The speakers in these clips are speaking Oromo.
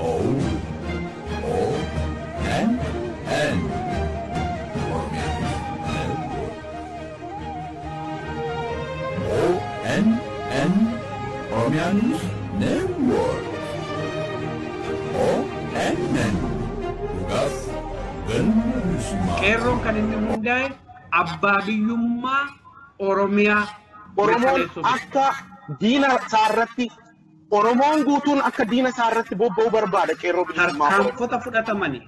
O O N N Oromia Network. O N N Oromia News Network. O N N Dhugaaf galma bilisummaa. Qeerroon kan inni hundaa'e abbaa biyyummaa Oromiyaa Oromoon mirkaneessuuf. Akka diina isaarratti, Oromoon guutuun akka diina isaarratti bobba'uu barbaada qeerroo bilisummaa Oromoo. Tarkaanfota fudhatamani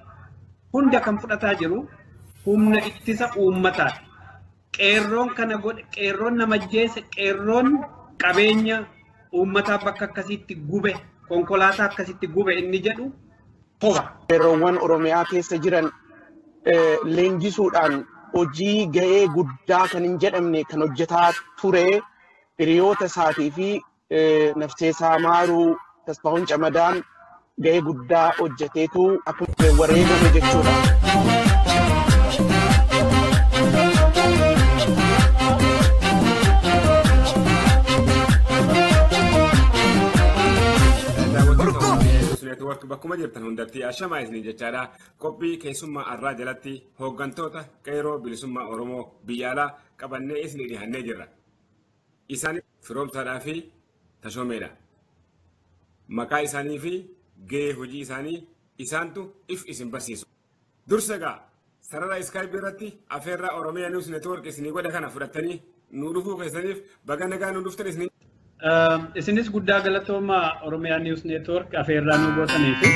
hunda kan fudhataa jiru humna ittisa uummataati. Qeerroon kana godhe, qeerroon nama ajjeese, qeerroon qabeenya uummataa bakka akkasiitti gube, konkolaataa akkasitti gube inni jedhu soba. Qeerroowwan Oromiyaa keessa jiran leenjisuudhaan hojii ga'ee guddaa kan hin jedhamne kan hojjetaa ture hiriyoota isaatii fi Nafseesaa Maaruu, Tasfaa'uun Camadaan ga'ee guddaa hojjeteetu akkuma wareegame jechuudha. Neetwoork bakkuma jirtan hundatti ashamaa isinii jechaadha. Qophii keessummaa arraa jalatti hooggantoota qeerroo bilisummaa Oromoo biyya alaa qabannee isinii dhihannee jirra. Isaan Firoomsaadhaa fi Tashoomeedha. Maqaa isaanii fi gahee hojii isaanii isaantu if isin barsiisu. Dursa egaa sarara iskaayipii irratti afeerraa Oromiyaa Niwus Neetwoork isinii godha kana fudhattanii nu dhufuu keessaniif baga nagaa nu dhuftan isinii. Isinis guddaa galatooma Oromiyaa News Network afeerraa nu gootaniifi.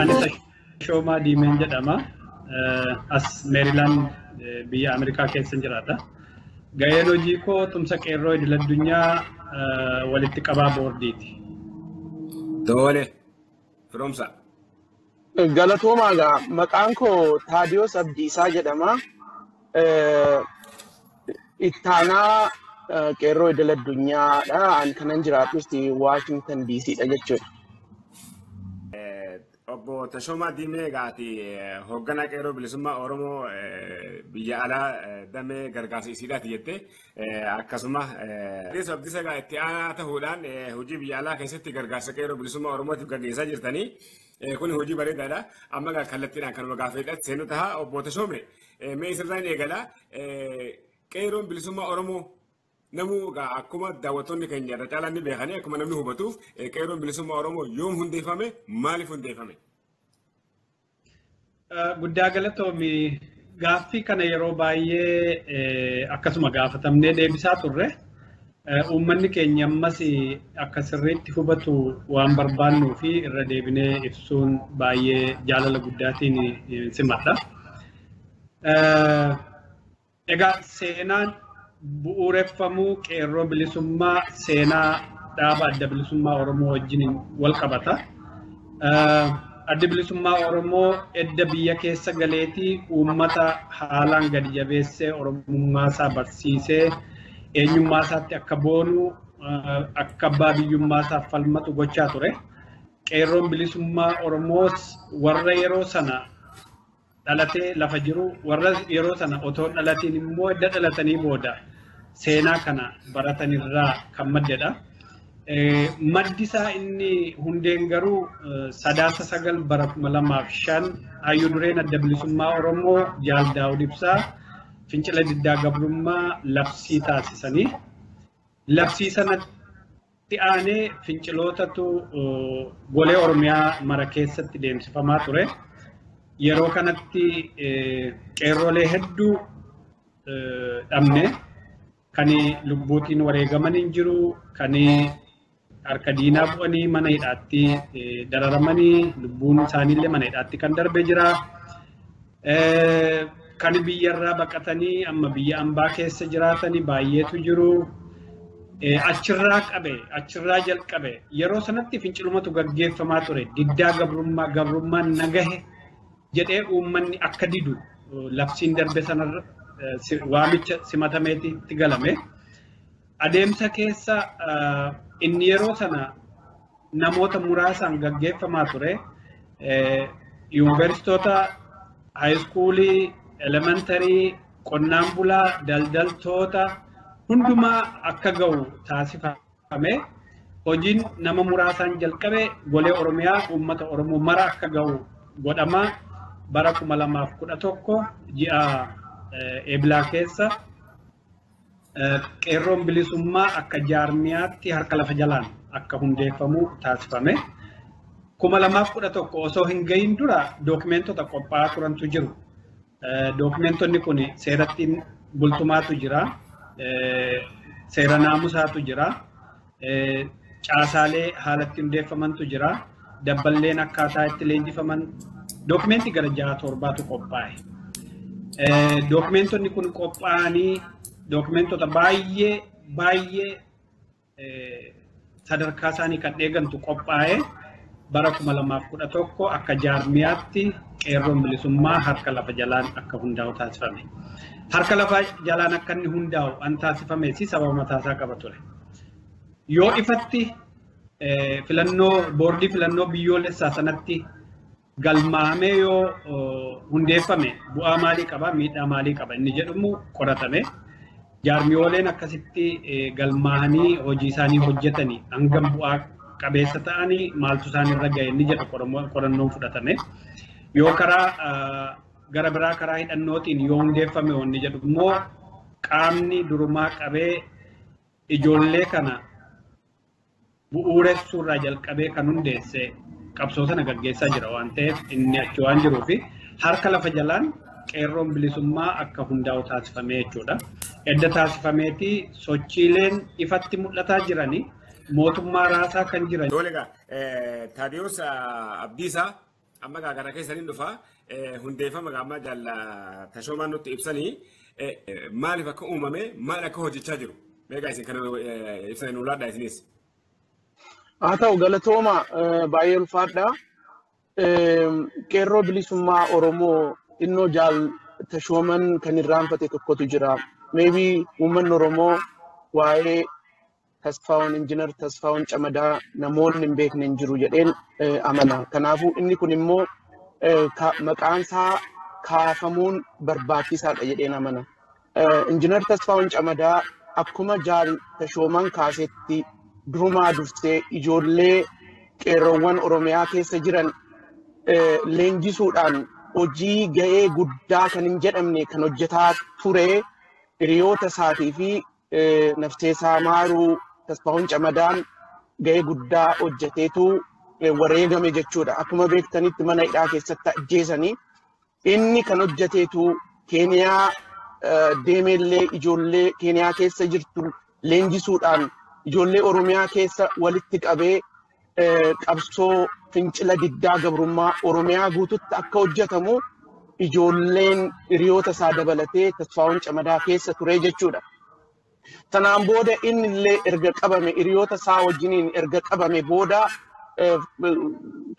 Ani Tashoomaa Diimeen jedhama. As Meerilaand biyya Ameerikaa keessa jiraata. Gaheen hojii koo tumsa qeerroo idil addunyaa walitti qabaa boordiiti. Tole, Firoomsa. Galatoomaa egaa, maqaan koo Taadiyoos Abdiisaa jedhama. Ittaanaa qeerroo idil addunyaadha. Ani kanan jiraadhus Waashingtan DC dha jechuudha. Obbo Tashoomaa Diimee egaati hoogganaa qeerroo bilisummaa Oromoo biyya alaa damee gargaarsa isiidhaati jettee, akkasuma Taadiyoos Abdiisaa egaa itti aanaa ta'uudhaan hojii biyya alaa keessatti gargaarsa qeerroo bilisummaa Oromootiif gaggeessaa jirtanii. Kun hojii bareedaadha. Amma egaa kallattiidhaan kanuma gaafeedhaatti seenu ta'a. Obbo Tashoome, mee isirraan eegala. Qeerroon bilisummaa Oromoo namuu egaa akkuma daawwattoonni keenya irra caalaan ni beekanii, akkuma namni hubatuuf, qeerroon bilisummaa Oromoo yoom hundeeffame, maaliif hundeeffame? Guddaa galatoomi, gaaffii kana yeroo baay'ee akkasuma gaafatamnee deebisaa turre. Uummanni keenya ammas akka sirriitti hubatu waan barbaannuu fi irra deebinee ibsuun baay'ee jaalala guddaatiin simadha. Egaa seenaan bu'uureffamuu qeerroo bilisummaa seenaa dhaaba adda bilisummaa Oromoo wajjin wal qabata. Addi bilisummaa Oromoo edda biyya keessa galeetii uummata haalaan gadi jabeessee, Oromummaa isaa barsiisee, eenyummaa isaatti akka boonu, akka abbaa biyyummaa isaaf falmatu gochaa ture. Qeerroon bilisummaa Oromoos warra yeroo sana dhalatee lafa jiru, warra yeroo sana otoo dhalatiin immoo edda dhalatanii booda seenaa kana baratanirraa kan maddedha. Maddi isaa inni hundeen garuu Sadaasa 9 bara 2005 hayyuu dureen adda bilisummaa Oromoo Jaal Daawud Ibsaa fincila diddaa gabrummaa labsii taasisanii. Labsii sanatti aanee fincilootatu golee Oromiyaa mara keessatti deemsifamaa ture. Yeroo kanatti qeerrolee hedduu dhabne, kan lubbuutiin wareegaman hin jiru, kan harka diinaa bu'anii mana hidhaatti dararamanii lubbuun isaaniillee mana hidhaatti kan darbe jira. Kan biyyarraa baqatanii amma biyya ambaa keessa jiraatanii baay'eetu jiru. Achirraa qabe, achirraa jalqabe, yeroo sanatti fincilumatu gaggeeffamaa ture. Diddaa gabrummaa, gabrummaan nagahe jedhee uummanni akka didu labsiin darbe sanarra waamicha simatameeti itti galame. Adeemsa keessa inni yeroo sana namoota muraasaan gaggeeffamaa ture. Yuunivarsiitota, haayiskuulii, elementarii, qonnaan bulaa, daldaltoota hundumaa akka ga'u taasifame. Hojiin nama muraasaan jalqabe golee Oromiyaa uummata Oromoo mara akka ga'u godhama. Bara 2011 ji'a Eebilaa keessa qeerroon bilisummaa akka jaarmiyaatti harka lafa jalaan akka hundeeffamu taasifame. 2011 osoo hin gahin dura dookumentota qophaa'aa turantu jiru. Dookumentonni kun seeratti bultumaatu jira, seera naamusaatu jira, caasaalee haalatti hundeeffamantu jira, dabballeen akkaataa itti leenjifaman dookumentii gara 6-7tu qophaa'e. Dookumentonni kun qophaa'anii dookumentota baay'ee baay'ee sadarkaa isaanii kan eegantu qophaa'e bara 2011 akka jaarmiyaatti qeerroon bilisummaa harka lafa jalaan akka hundaa'u taasifame. Harka lafa jalaan akka inni hundaa'u an taasifames sababa mataasaa qaba ture. Yoo ifatti filannoo boordii filannoo biyyoolessaa sanatti galmaamee yoo hundeeffame bu'aa maalii qaba miidhaa maalii qaba inni jedhamu qoratame. Jaarmiyooleen akkasitti galmaahanii hojii isaanii hojjetanii hangam bu'aa qabeessa ta'anii maaltu isaan irra ga'e inni jedhu qorannoon fudhatame. Yoo karaa gara biraa karaa hidhannootiin yoo hundeeffame wanni jedhu immoo qaamni durumaa qabee ijoollee kana bu'uuressuurraa jalqabee kan hundeesse qabsoo sana gaggeessaa jira waan ta'eef inni achi waan jiruufi harka lafa jalaan qeerroon bilisummaa akka hundaa'u taasifame jechuudha. Edda taasifameeti sochiileen ifatti mul'ataa jiranii mootummaa raasaa kan jiran. Tole egaa Taadiyoos Abdiisaa amma gara keessaniin dhufa hundeeffama amma jaalla Tashoomaan nutti ibsanii maaliif akka uumame maal akka hojjechaa jiru meeqa isin kana ibsanii nu laadhaa isinis. Haa ta'u galatooma baay'ee ulfaadha. Qeerroo bilisummaa Oromoo innoo jaal Tashooman kan irraanfate tokkotu jira. Maybe uummanni Oromoo waa'ee Tasfaawun Injiinar Tasfaawun Camadaa namoonni hin beekne hin jiru jedheen amana. Kanaafuu inni kun immoo maqaan isaa kaafamuun barbaachisaadha jedheen amana. Injiinar Tasfaawun Camadaa akkuma jaal Tashooman kaasetti durumaa dursee ijoollee qeerroowwan Oromiyaa keessa jiran leenjisuudhaan hojii ga'ee guddaa kan hin jedhamne kan hojjetaa ture hiriyoota isaatii fi nafseesaa maaruu Tasfaawun Camadaan ga'ee guddaa hojjeteetu wareegame jechuudha. Akkuma beektanitti mana hidhaa keessatti ajjeesanii inni kan hojjeteetu Keeniyaa deemeellee ijoollee Keeniyaa keessa jirtu leenjisuudhaan ijoollee Oromiyaa keessa walitti qabee qabsoo fincila diddaa gabrummaa Oromiyaa guututti akka hojjetamu ijoolleen hiriyoota isaa dabalatee Tasfaawun Camadaa keessa ture jechuudha. Sanaan booda inni illee erga qabame hiriyoota isaa wajjiniin erga qabame booda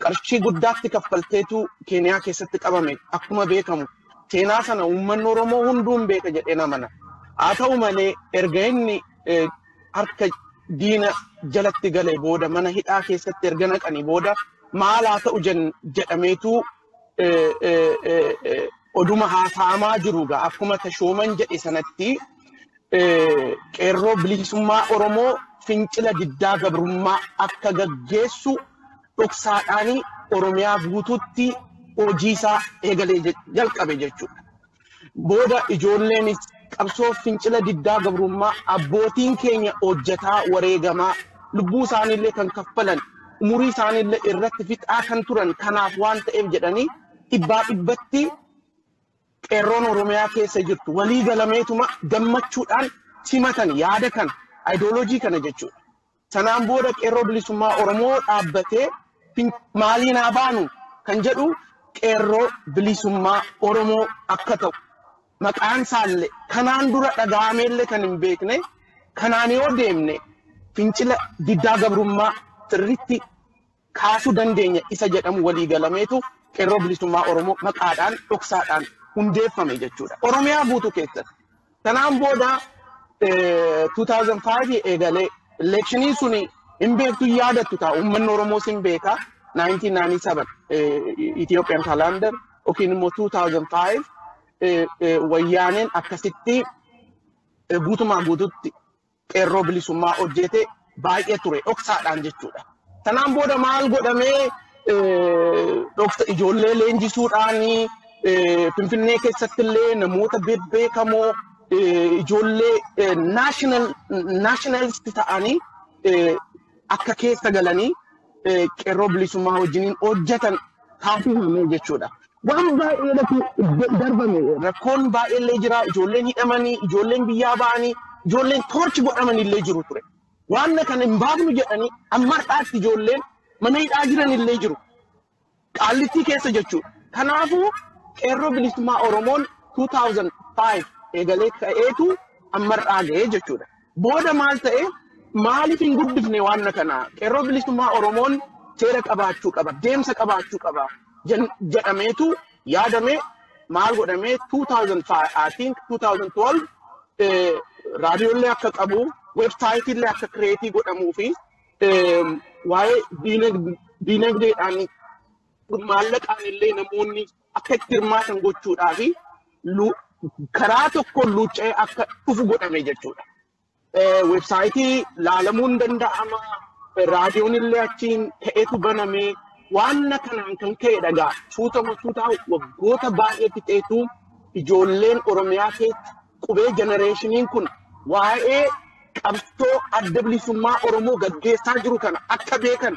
qarshii guddaatti kaffalteetu Keeniyaa keessatti qabame akkuma beekamu. Seenaa sana uummanni Oromoo hunduun beeka jedhee amana. Haa ta'u malee erga inni harka diina jalatti galee booda mana hidhaa keessatti erga naqanii booda maal haa ta'u jedhameetu oduma haasa'amaa jiru gaa akkuma Tashooman jedhe sanatti qeerroo bilisummaa Oromoo fincila diddaa gabrummaa akka gaggeessu dhoksaadhaan Oromiyaa guutuutti hojii isaa eegalee jalqabe jechuudha. Booda ijoolleenis qabsoo fincila diddaa gabrummaa abbootiin keenya hojjetaa wareegamaa lubbuu isaaniillee kan kaffalan umurii isaaniillee irratti fixaa kan turan kanaaf waan ta'eef jedhanii dhibbaa dhibbatti qeerroon Oromiyaa keessa jirtu walii galameetuma gammachuudhaan simatan yaada kana ayidooloojii kana jechuudha. Sanaan booda qeerroo bilisummaa Oromoo dhaabbatee maaliin haa baanu kan jedhu qeerroo bilisummaa Oromoo akka ta'u maqaan isaallee kanaan dura dhaga'ameellee kan hin beekne kanaan yoo deemne fincila diddaa gabrummaa sirriitti kaasuu dandeenya isa jedhamu walii galameetu qeerroo bilisummaa Oromoo maqaadhaan dhoksaadhaan hundeeffame jechuudha. Oromiyaa guutuu keessatti. Sanaan booda 2005 eegalee electionii suni hin beektu, yaadattu ta'a, uummanni Oromoos hin beeka. 1997 Ethiopian calendar yookiin immoo 2005 wayyaaneen akkasitti guutumaa guututti qeerroo bilisummaa hojjete baay'ee ture dhoksaadhaan jechuudha. Sanaan booda maal godhamee, dhoksa ijoollee leenjisuudhaan Finfinnee keessatti illee namoota bebbeekamoo ijoollee nationalist ta'anii akka keessa galanii qeerroo bilisummaa wajjiniin hojjetan taasifame jechuudha. Waan baay'eedhatu darbame, rakkoon baay'eellee jira, ijoolleen hidhamanii, ijoolleen biyyaa ba'anii, ijoolleen torture godhamanillee jiru ture. Waan kana hin baafnu jedhanii amma har'aatti ijoolleen mana hidhaa jiranillee jiru. Qaallittii keessa jechuudha. Kanaafuu qeerroo bilisummaa Oromoon 2005 eegalee ka'eetu amma har'aa ga'ee jechuudha. Booda maal ta'e, maaliif hin guddifne waan kana? Qeerroo bilisummaa Oromoon seera qabaachuu qaba, deemsa qabaachuu qaba jedhameetu yaadame. Maal godhamee, 2005, I think 2012, raadiyoollee akka qabu, websiteillee akka create godhamuu fi waa'ee diinagdeedhaan maallaqaan illee namoonni akka itti hirmaatan gochuudhaa fi karaa tokkoon luucca'ee akka dhufu godhame jechuudha. Website laalamuun danda'ama, raadiyoon illee achiin ta'etu baname. Waan kanaan kan ka'e dhagaa suutama suutaa waggoota baay'eetti ta'etu ijoolleen Oromiyaa keessa qubee generationiin kun waa'ee qabsoo adda bilisummaa Oromoo gaggeessaa jiru kana akka beekan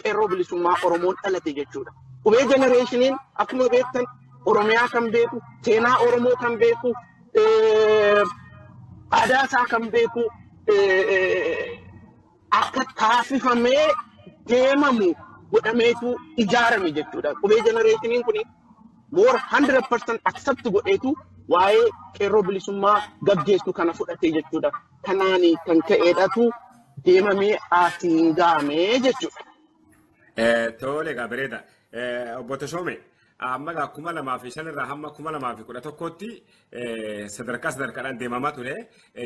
qeerroo bilisummaa Oromoon dhalate jechuudha. Qubee generationiin akkuma beektan Oromiyaa kan beeku, seenaa Oromoo kan beeku, aadaa isaa kan beeku akka taasifamee deemamu godhameetu ijaarame jechuudha. Qubee generationiin kun more 100% accept godheetu waa'ee qeerroo bilisummaa gaggeessu kana fudhate jechuudha. Kanaan kan ka'eedhatu deemamee asiin gahamee jechuudha. Tole egaa, bareeda. Obbo Tashoome, amma egaa 2005 irraa hamma 2011tti sadarkaa sadarkaadhaan deemamaa ture.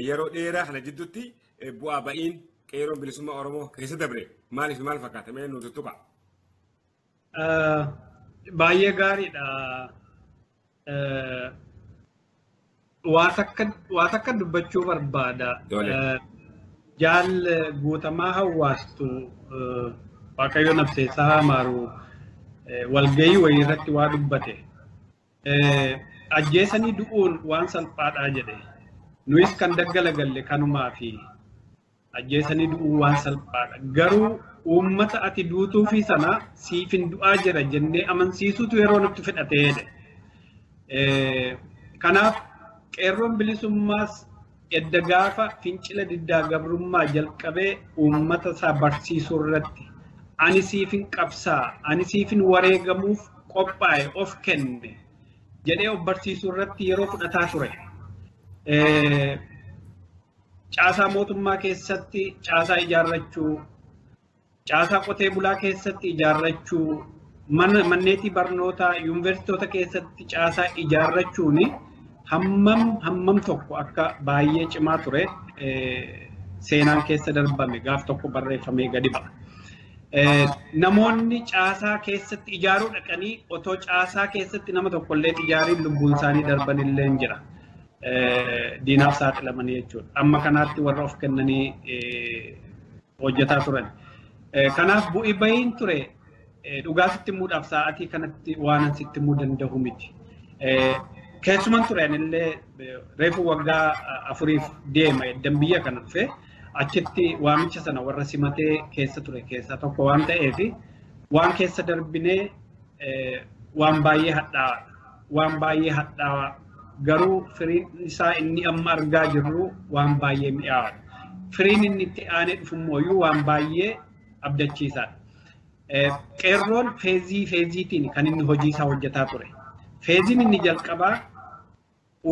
Yeroo dheeraa kana jidduutti bu'aa ba'iin qeerroon bilisummaa Oromoo keessa dabre maaliif maal fakkaata? Mee nu tuttuqa. Baay'ee gaariidha. Waa takka dubbachuu barbaada. Jaal Guutamaa Hawaastu, Waaqayyo nafseessaa hamaaru, walgahii wayii irratti waa dubbate. Ajjeesanii du'uun waan salphaadhaa jedhe. Nuyis kan daggala galle kanumaa fi ajjeesanii du'uun waan salphaadha. Garuu uummata ati duutuu fi sana siif hin du'aa jira jennee amansiisuutu yeroo nutti fedhatee jedhe. Kanaaf qeerroon bilisummaas edda gaafa fincila diddaa gabrummaa jalqabee uummata isaa barsiisuu irratti ani siifin qabsaa, ani siifin wareegamuuf qophaa'e, of kenne jedhee of barsiisuu irratti yeroo fudhataa ture. Caasaa mootummaa keessatti caasaa ijaarrachuu, caasaa qotee bulaa keessatti ijaarrachuu, manneetii barnootaa, yuunivarsiitota keessatti caasaa ijaarrachuun hammam hammam tokko akka baay'ee cimaa ture seenaan keessa darbame gaaf tokko barreeffamee gadi ba'a. Namoonni caasaa keessatti ijaaruu dhaqanii otoo caasaa keessatti nama tokkollee ijaariin lubbuun isaanii darban illee hin jira. Diinaaf saaxilamanii jechuudha. Amma kanaatti warra of kennanii hojjetaa turan. Kanaaf bu'i bahiin ture dhugaa sitti himuudhaaf sa'aatii kanatti waan sitti himuu danda'u miti. Keessuman ture anillee reefu waggaa 4f deema eddan biyya kana dhufe, achitti waamicha sana warra simatee keessa ture keessaa tokko waan ta'eef waan keessa darbinee waan baay'ee hadhaa'aadha. Waan baay'ee hadhaa'aa, garuu firiin isaa inni amma argaa jirru waan baay'ee mi'aawaadha. Firiin inni itti aanee dhufummoo waan baay'ee abdachiisaadha. Qeerroon phase phaseiitiin kan inni hojii isaa hojjetaa ture. Phaseiin inni jalqabaa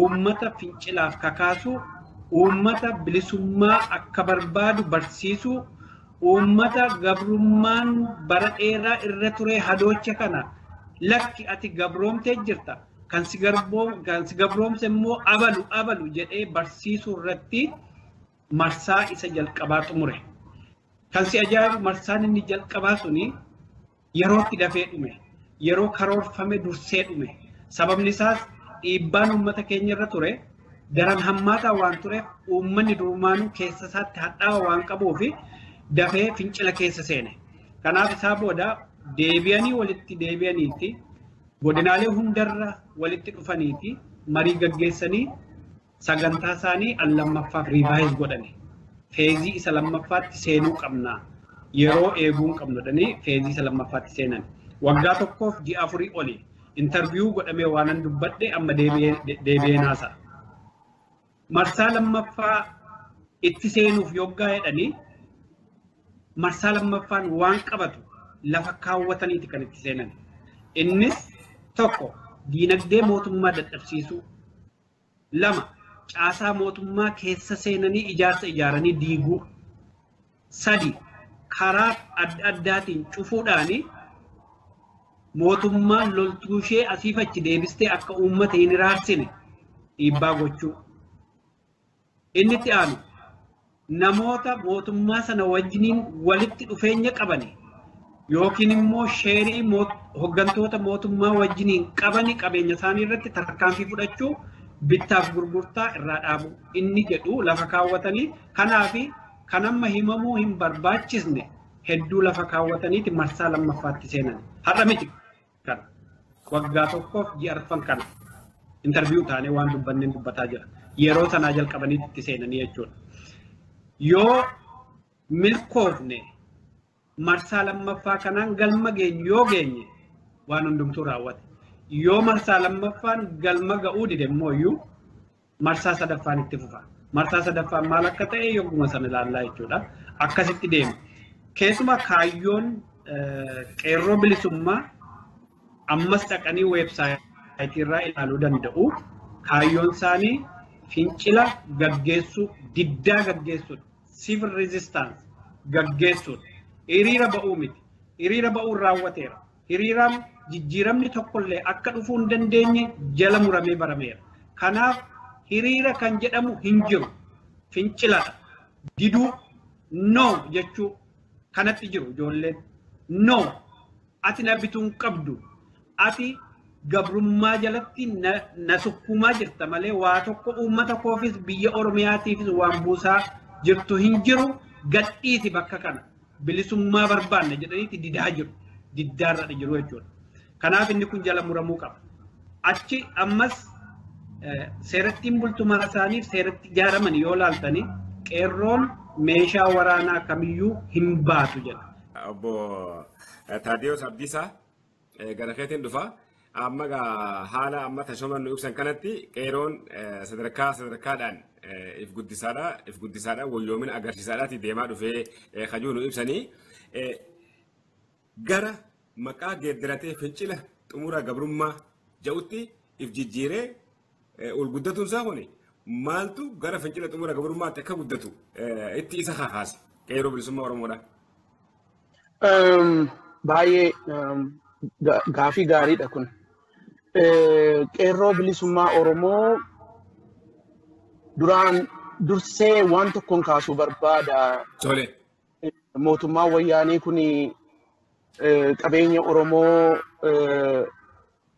uummata fincilaaf kakaasu, uummata bilisummaa akka barbaadu barsiisuu, uummata gabrummaan bara dheeraa irra ture hadoocha kana, lakki ati gabroomtee jirta. Kan si gabroomse immoo abalu abalu jedhee barsiisuu irratti marsaa isa jalqabaa xumure. Kan si ajaa'ibu marsaan inni jalqabaa suni yerootti dafee dhume. Yeroo karoorfame dursee dhume. Sababni isaas dhiibbaan uummata keenya irra ture daran hammaataa waan tureef uummanni durumaanuu keessa isaatti hadhaa'aa waan qabuuf dafee fincila keessa seene. Kanaaf isaa booda deebi'anii walitti deebi'aniiti godinaalee hundarra walitti dhufaniiti marii gaggeessanii sagantaa isaanii al lammaffaaf revise godhani. Feezii isa lammaffaatti seenuu qabna. Yeroo eeguu hin qabnu jedhanii feezii isa lammaffaatti seenan. Waggaa tokkoof ji'a 4 oli interviyuu godhamee waanan dubbadhe amma deebi'ee naasa'a. Marsaa lammaffaa itti seenuuf yoggaa jedhanii marsaa lammaffaan waan qabatu lafa kaawwataniiti kan itti seenan. Innis tokko diinagdee mootummaa dadhabsiisuu, 2 caasaa mootummaa keessa seenanii ijaarsa ijaaranii diiguu, 3 karaa adda addaatiin cufuudhaani mootummaan loltuu ishee asiif achi deebistee akka uummata hin iraarsine dhiibbaa gochuu. Inni itti aanu namoota mootummaa sana wajjiniin walitti dhufeenya qabani yookiin immoo sheerii hoggantoota mootummaa wajjiniin qabani qabeenya isaanii irratti tarkaanfii fudhachuu bittaaf gurgurtaa irraa dhaabu inni jedhu lafa kaawwatanii kanaafi kan amma himamuu hin barbaachisne hedduu lafa kaawwataniiti marsaa lammaffaatti seenan. Har'a miti kana waggaa tokkoof ji'a 4 kana interviyuu taanee waan dubbanneen dubbataa jira. Yeroo sanaa jalqabaniitti itti seenanii jechuudha. Yoo milkoofne marsaa lammaffaa kanaan galma geenyu yoo geenye waan hundumtuu raawwate. Yoo marsaa lammaffaan galma ga'uu dide immoo iyyuu marsaa sadaffaan itti fufa. Marsaa sadaffaan maal akka ta'e yogguma sana ilaallaa jechuudha. Akkasitti deema. Keessumaa kaayyoon qeerroo bilisummaa ammas dhaqanii weebsaayitii irraa ilaaluu danda'u. Kaayyoon isaanii fincila gaggeessuu, diddaa gaggeessuudha. Civil resistance gaggeessuudha. Hiriira ba'uu miti. Hiriira ba'uun raawwateera. Hiriiraan jijjiiramni tokkollee akka dhufuu hin dandeenye jala muramee barameera. Kanaaf hiriira kan jedhamu hin jiru. Finciladha. Diduu no jechuu kanatti jiru ijoolleen. No ati na bituu hin qabdu. Ati gabrummaa jalatti na sukkuumaa jirta malee waa tokko uummata koofis biyya Oromiyaatiifis waan buusaa jirtu hin jiru. Gadhiisi bakka kana. Bilisummaa barbaanna jedhaniiti didaa jiru. Diddaarra jiru jechuudha. Kanaaf inni kun jala muramuu qaba. Achi ammas seerattiin bultumaa isaaniif seeratti ijaaraman yoo laaltanii qeerroon meeshaa waraanaa kamiyyuu hin baatu jedha. Obbo Taadiyoos Abdiisaa gara keetiin dhufa. Amma haala amma tashoman nu ibsan kanatti qeerroon sadarkaa sadarkaadhaan if guddisaadha wayyoomina agarsiisaadhaati deemaa dhufee kajuu nu ibsanii gara maqaa geeddaratee fincila xumura gabrummaa ja'utti if jijjiiree ol guddatuun isaa kuni maaltu gara fincila xumura gabrummaatti akka guddatu itti isa kakaase qeerroo bilisummaa Oromoodha. Baay'ee gaafii gaariidha kun. Qeerroo bilisummaa Oromoo duraan dursee waan tokkoon kaasuu barbaada. Tole. Mootummaan wayyaanii kun qabeenya Oromoo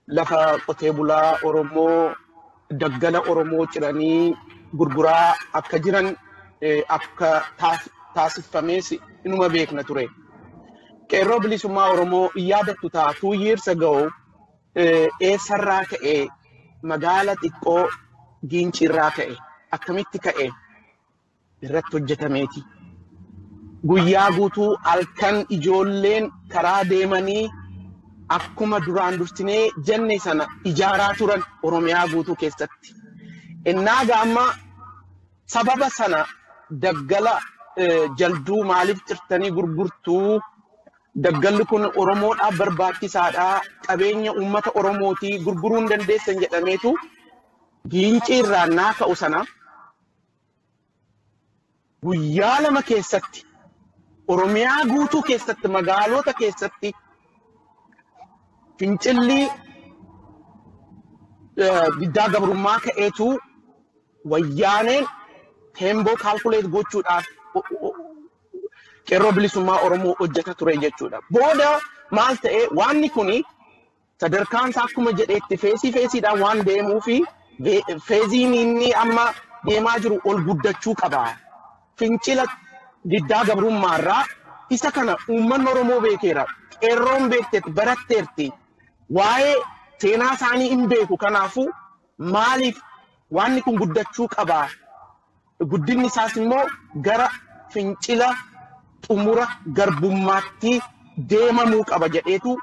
lafa qotee bulaa Oromoo daggala Oromoo ciranii gurguraa akka jiran akka taasifames inuma beekna ture. Qeerroo bilisummaa Oromoo yaadattu ta'a 2 years ago eessarraa ka'e magaala xiqqoo Giincirraa ka'e akkamitti ka'e irratti hojjetameeti. Guyyaa guutuu halkan ijoolleen karaa deemanii akkuma duraan dursinee jenne sana ijaaraa turan Oromiyaa guutuu keessatti. Innaa gaama sababa sana daggala jalduu maaliif cirtanii gurgurtuu daggalli kun Oromoodhaaf barbaachisaadha qabeenya uummata Oromootii gurguruu hin dandeessan jedhameetu Giincii irraa naa ka'u sana guyyaa 2 keessatti Oromiyaa guutuu keessatti magaalota keessatti fincilli Diddaa gabrummaa ka'eetu wayyaaneen teemboo calculate gochuudhaaf qeerroo bilisummaa Oromoo hojjeta ture jechuudha. Booda maal ta'e, waanni kuni sadarkaan isaa akkuma jedheetti phase phaseiidhaan waan deemuu fi phaseiin inni amma deemaa jiru ol guddachuu qaba. Fincila diddaa gabrummaarraa isa kana uummanni Oromoo beekeera. Qeerroon beekteetti, baratteerti. Waa'ee seenaa isaanii hin beeku. Kanaafuu maaliif waanni kun guddachuu qaba? Guddinni isaas immoo gara fincila xumura garbummaatti deemamuu qaba jedheetu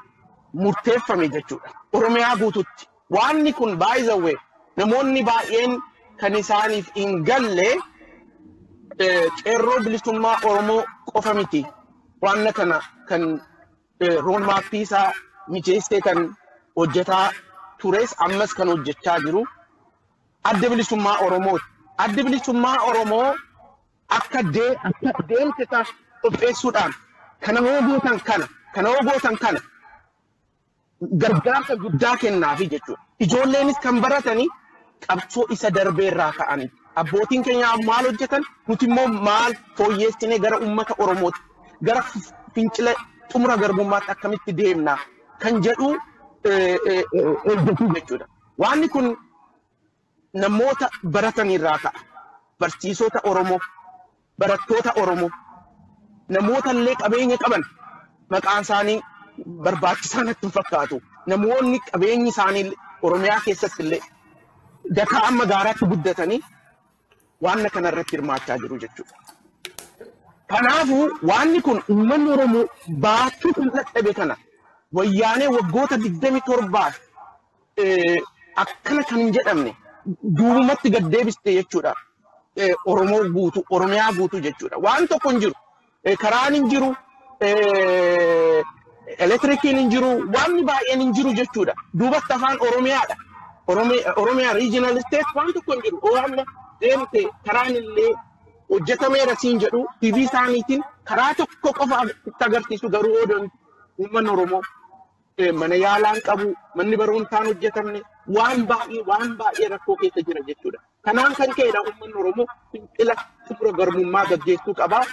murteeffame jechuudha. Oromiyaa guututti. Waanni kun, by the way, namoonni baay'een kan isaaniif hin galle, qeerroo bilisummaa Oromoo qofa miti. Waan kana kan roadmapii isaa mijeessee kan hojjetaa tures, ammas kan hojjechaa jiru adda bilisummaa Oromooti. Adda bilisummaa Oromoo akka deemsa isaa qopheessuudhaan kana hoo gootan kana, kana hoo gootan kana, gargaarsa guddaa kennaafi jechuudha. Ijoolleenis kan baratanii qabsoo isa darbeerraa ka'anii. Abbootiin keenya maal hojjetan, nuti immoo maal fooyyeessinee gara uummata Oromootti, gara fincila xumura garbummaatti akkamitti deemna kan jedhu hojjetu jechuudha. Waanni kun namoota baratanirraa ka'a. Barsiisota Oromoo, barattoota Oromoo, namoota illee qabeenya qaban maqaan isaanii barbaachisaa natti hin fakkaatu. Namoonni qabeenyi isaanii Oromiyaa keessatti illee dakaa amma gaaraatti guddatanii waan kana irratti hirmaachaa jiru jechuudha. Kanaafuu waanni kun uummanni Oromoo baachuu kan dadhabe kana, wayyaanee waggoota 27f akkana kan hin jedhamne duubumatti gad deebiste jechuudha. Oromoo guutuu, Oromiyaa guutuu jechuudha. Waan tokko hin jiru. Karaan hin jiru. Elektirikiin hin jiru. Wanni baay'een hin jiru jechuudha. Duubatti afaan Oromiyaadha. Oromiyaa regional state waan tokko hin jiru. Amma deemte karaan illee hojjetameera siin jedhu, TV isaaniitiin karaa tokko qofa itti agarsiisu, garuu odoon uummanni Oromoo mana yaalaan qabu, manni barumsaan hojjetamne, waan baay'ee waan baay'ee rakkoo keessa jira jechuudha. Kanaan kan ka'edha uummanni Oromoo fincila xumura garbummaa gaggeessuu qabaa,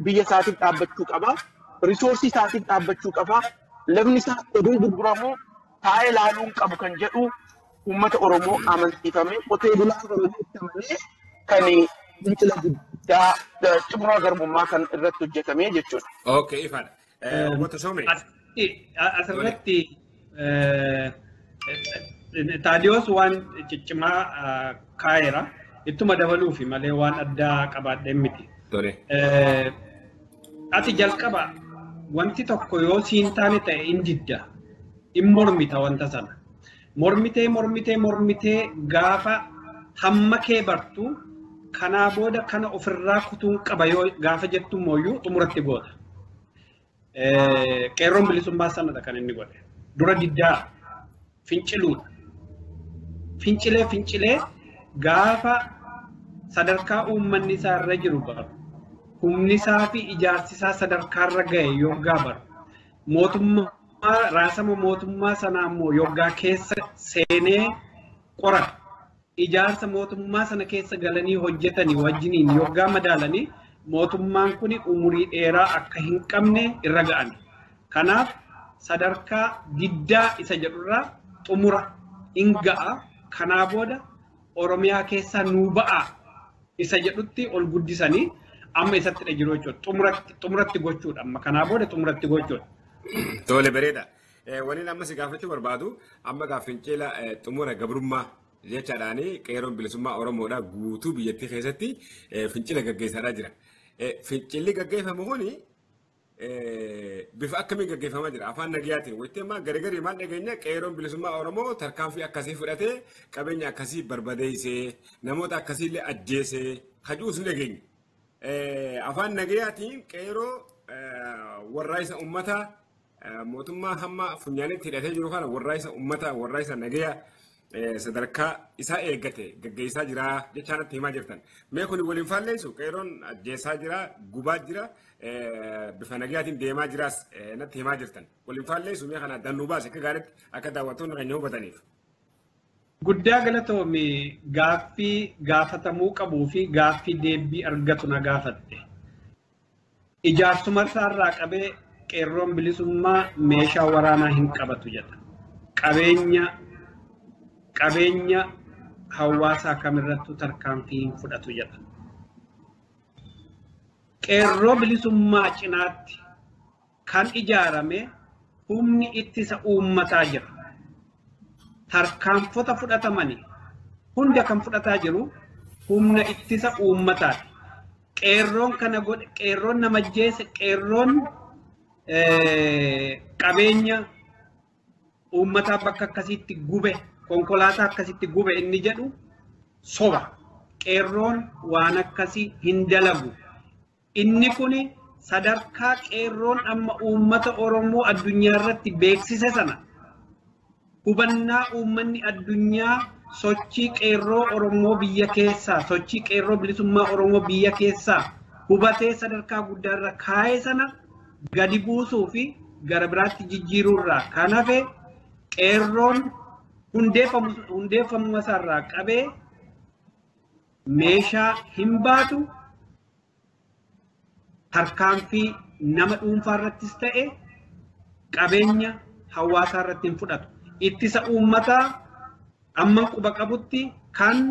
biyya isaatiif dhaabbachuu qabaa, resourceii isaatiif dhaabbachuu qabaa, lafni isaa oduu gurguramuu taa'ee ilaaluu hin qabu kan jedhu uummata Oromoo amansiifamee, qotee bulaa Oromoo itti amanee kan fincila guddaa xumura garbummaa kan irratti hojjetamee jechuudha. Okay, ifaadha. Obbo Tashoomee. Asirratti Taadiyoos waan ciccimaa kaa'eera. Ittuma dabaluufi malee waan addaa qabaadheen miti. Ati jalqaba wanti tokko yoo siin taane ta'e in didda. In mormita wanta sana. Mormitee, mormitee, mormitee gaafa hamma kee bartu, kanaa booda kana ofirraa kutuun qaba yoo gaafa jettu mooyyuu xumuratti goota. Qeerroon bilisummaa sanadha kan inni godhe. Dura diddaa finciluudha. Fincilee fincilee gaafa sadarkaa uummanni isaa irra jiru baru, humni isaa fi ijaarsi isaa sadarkaa irra ga'e yoggaa baru, mootummaa raasama mootummaa sanaa immoo yoggaa keessa seenee qorata. Ijaarsa mootummaa sana keessa galanii hojjetanii wajjiniin yoggaa madaalanii mootummaan kun umurii dheeraa akka hin qabne irra ga'an. Kanaaf sadarkaa diddaa isa jedhurraa xumura in ga'a. Kanaa booda Oromiyaa keessaa nuu ba'a isa jedhutti ol guddisanii amma isatti jiru jechuudha. Xumuratti xumuratti gochuudha, amma kanaa booda xumuratti gochuudha. Tole, bareeda. Waliin amma si gaafachuu barbaadu, amma gaa fincila xumura gabrummaa jechaadhaani qeerroon bilisummaa Oromoodhaa guutuu biyyattii keessatti fincila gaggeessaadhaa jira. Fincilli gaggeeffamu kuni bifa akkamiin gaggeeffamaa jira? Afaan nagayaatiin wayitee maal garagarii maal dhageenya, qeerroon bilisummaa Oromoo tarkaanfii akkasii fudhatee, qabeenya akkasii barbadeessee, namoota akkasii illee ajjeesee kajuus ni dhageenya. Afaan nagayaatiin qeerroo warraa'isa uummataa mootummaa hamma funyaanitti hidhatee jiru kana, warraa'isa uummataa, warraa'isa nagayaa sadarkaa isaa eeggate gaggeessaa jira jechaa natti himaa jirtan. Mee kun waliin faalleessu, qeerroon ajjeessaa jira, gubaa jira, bifa nagayaatiin deemaa jiraas natti himaa jirtan. Waliin faalleessu, mee kana dannuu baase akka gaariitti akka daawwattoonni keenya hubataniif. Guddaa galatoomi gaaffii gaafatamuu qabuu fi gaaffii deebii argatu na gaafatte. Ijaarsuma isaarraa qabee qeerroon bilisummaa meeshaa waraanaa hin qabatu jedha. Qabeenya hawaasaa kamirrattuu tarkaanfii hin fudhatu jedha. Qeerroo bilisummaa cinaatti kan ijaarame humni ittisa uummataa jira. Tarkaanfota fudhatamani hunda kan fudhataa jiru humna ittisa uummataati. Qeerroon kana godhe, qeerroon nama ajjeese, qeerroon qabeenya uummataa bakka akkasiitti gube, konkolaataa akkasitti gube inni jedhu soba. Qeerroon waan akkasii hin dalagu. Inni kuni sadarkaa qeerroon amma uummata Oromoo addunyaa irratti beeksise sana hubannaa uummanni addunyaa sochii qeerroo Oromoo biyya keessaa, sochii qeerroo bilisummaa Oromoo biyya keessaa hubatee sadarkaa guddaarra kaa'e sana gadi buusuu fi gara biraatti jijjiiruurraa kan hafe qeerroon hundeeffamuma isaarraa qabee meeshaa hin baatu, tarkaanfii nama dhuunfaa irrattis ta'e qabeenya hawaasaa irratti hin fudhatu. Ittisa uummataa amma quba qabutti kan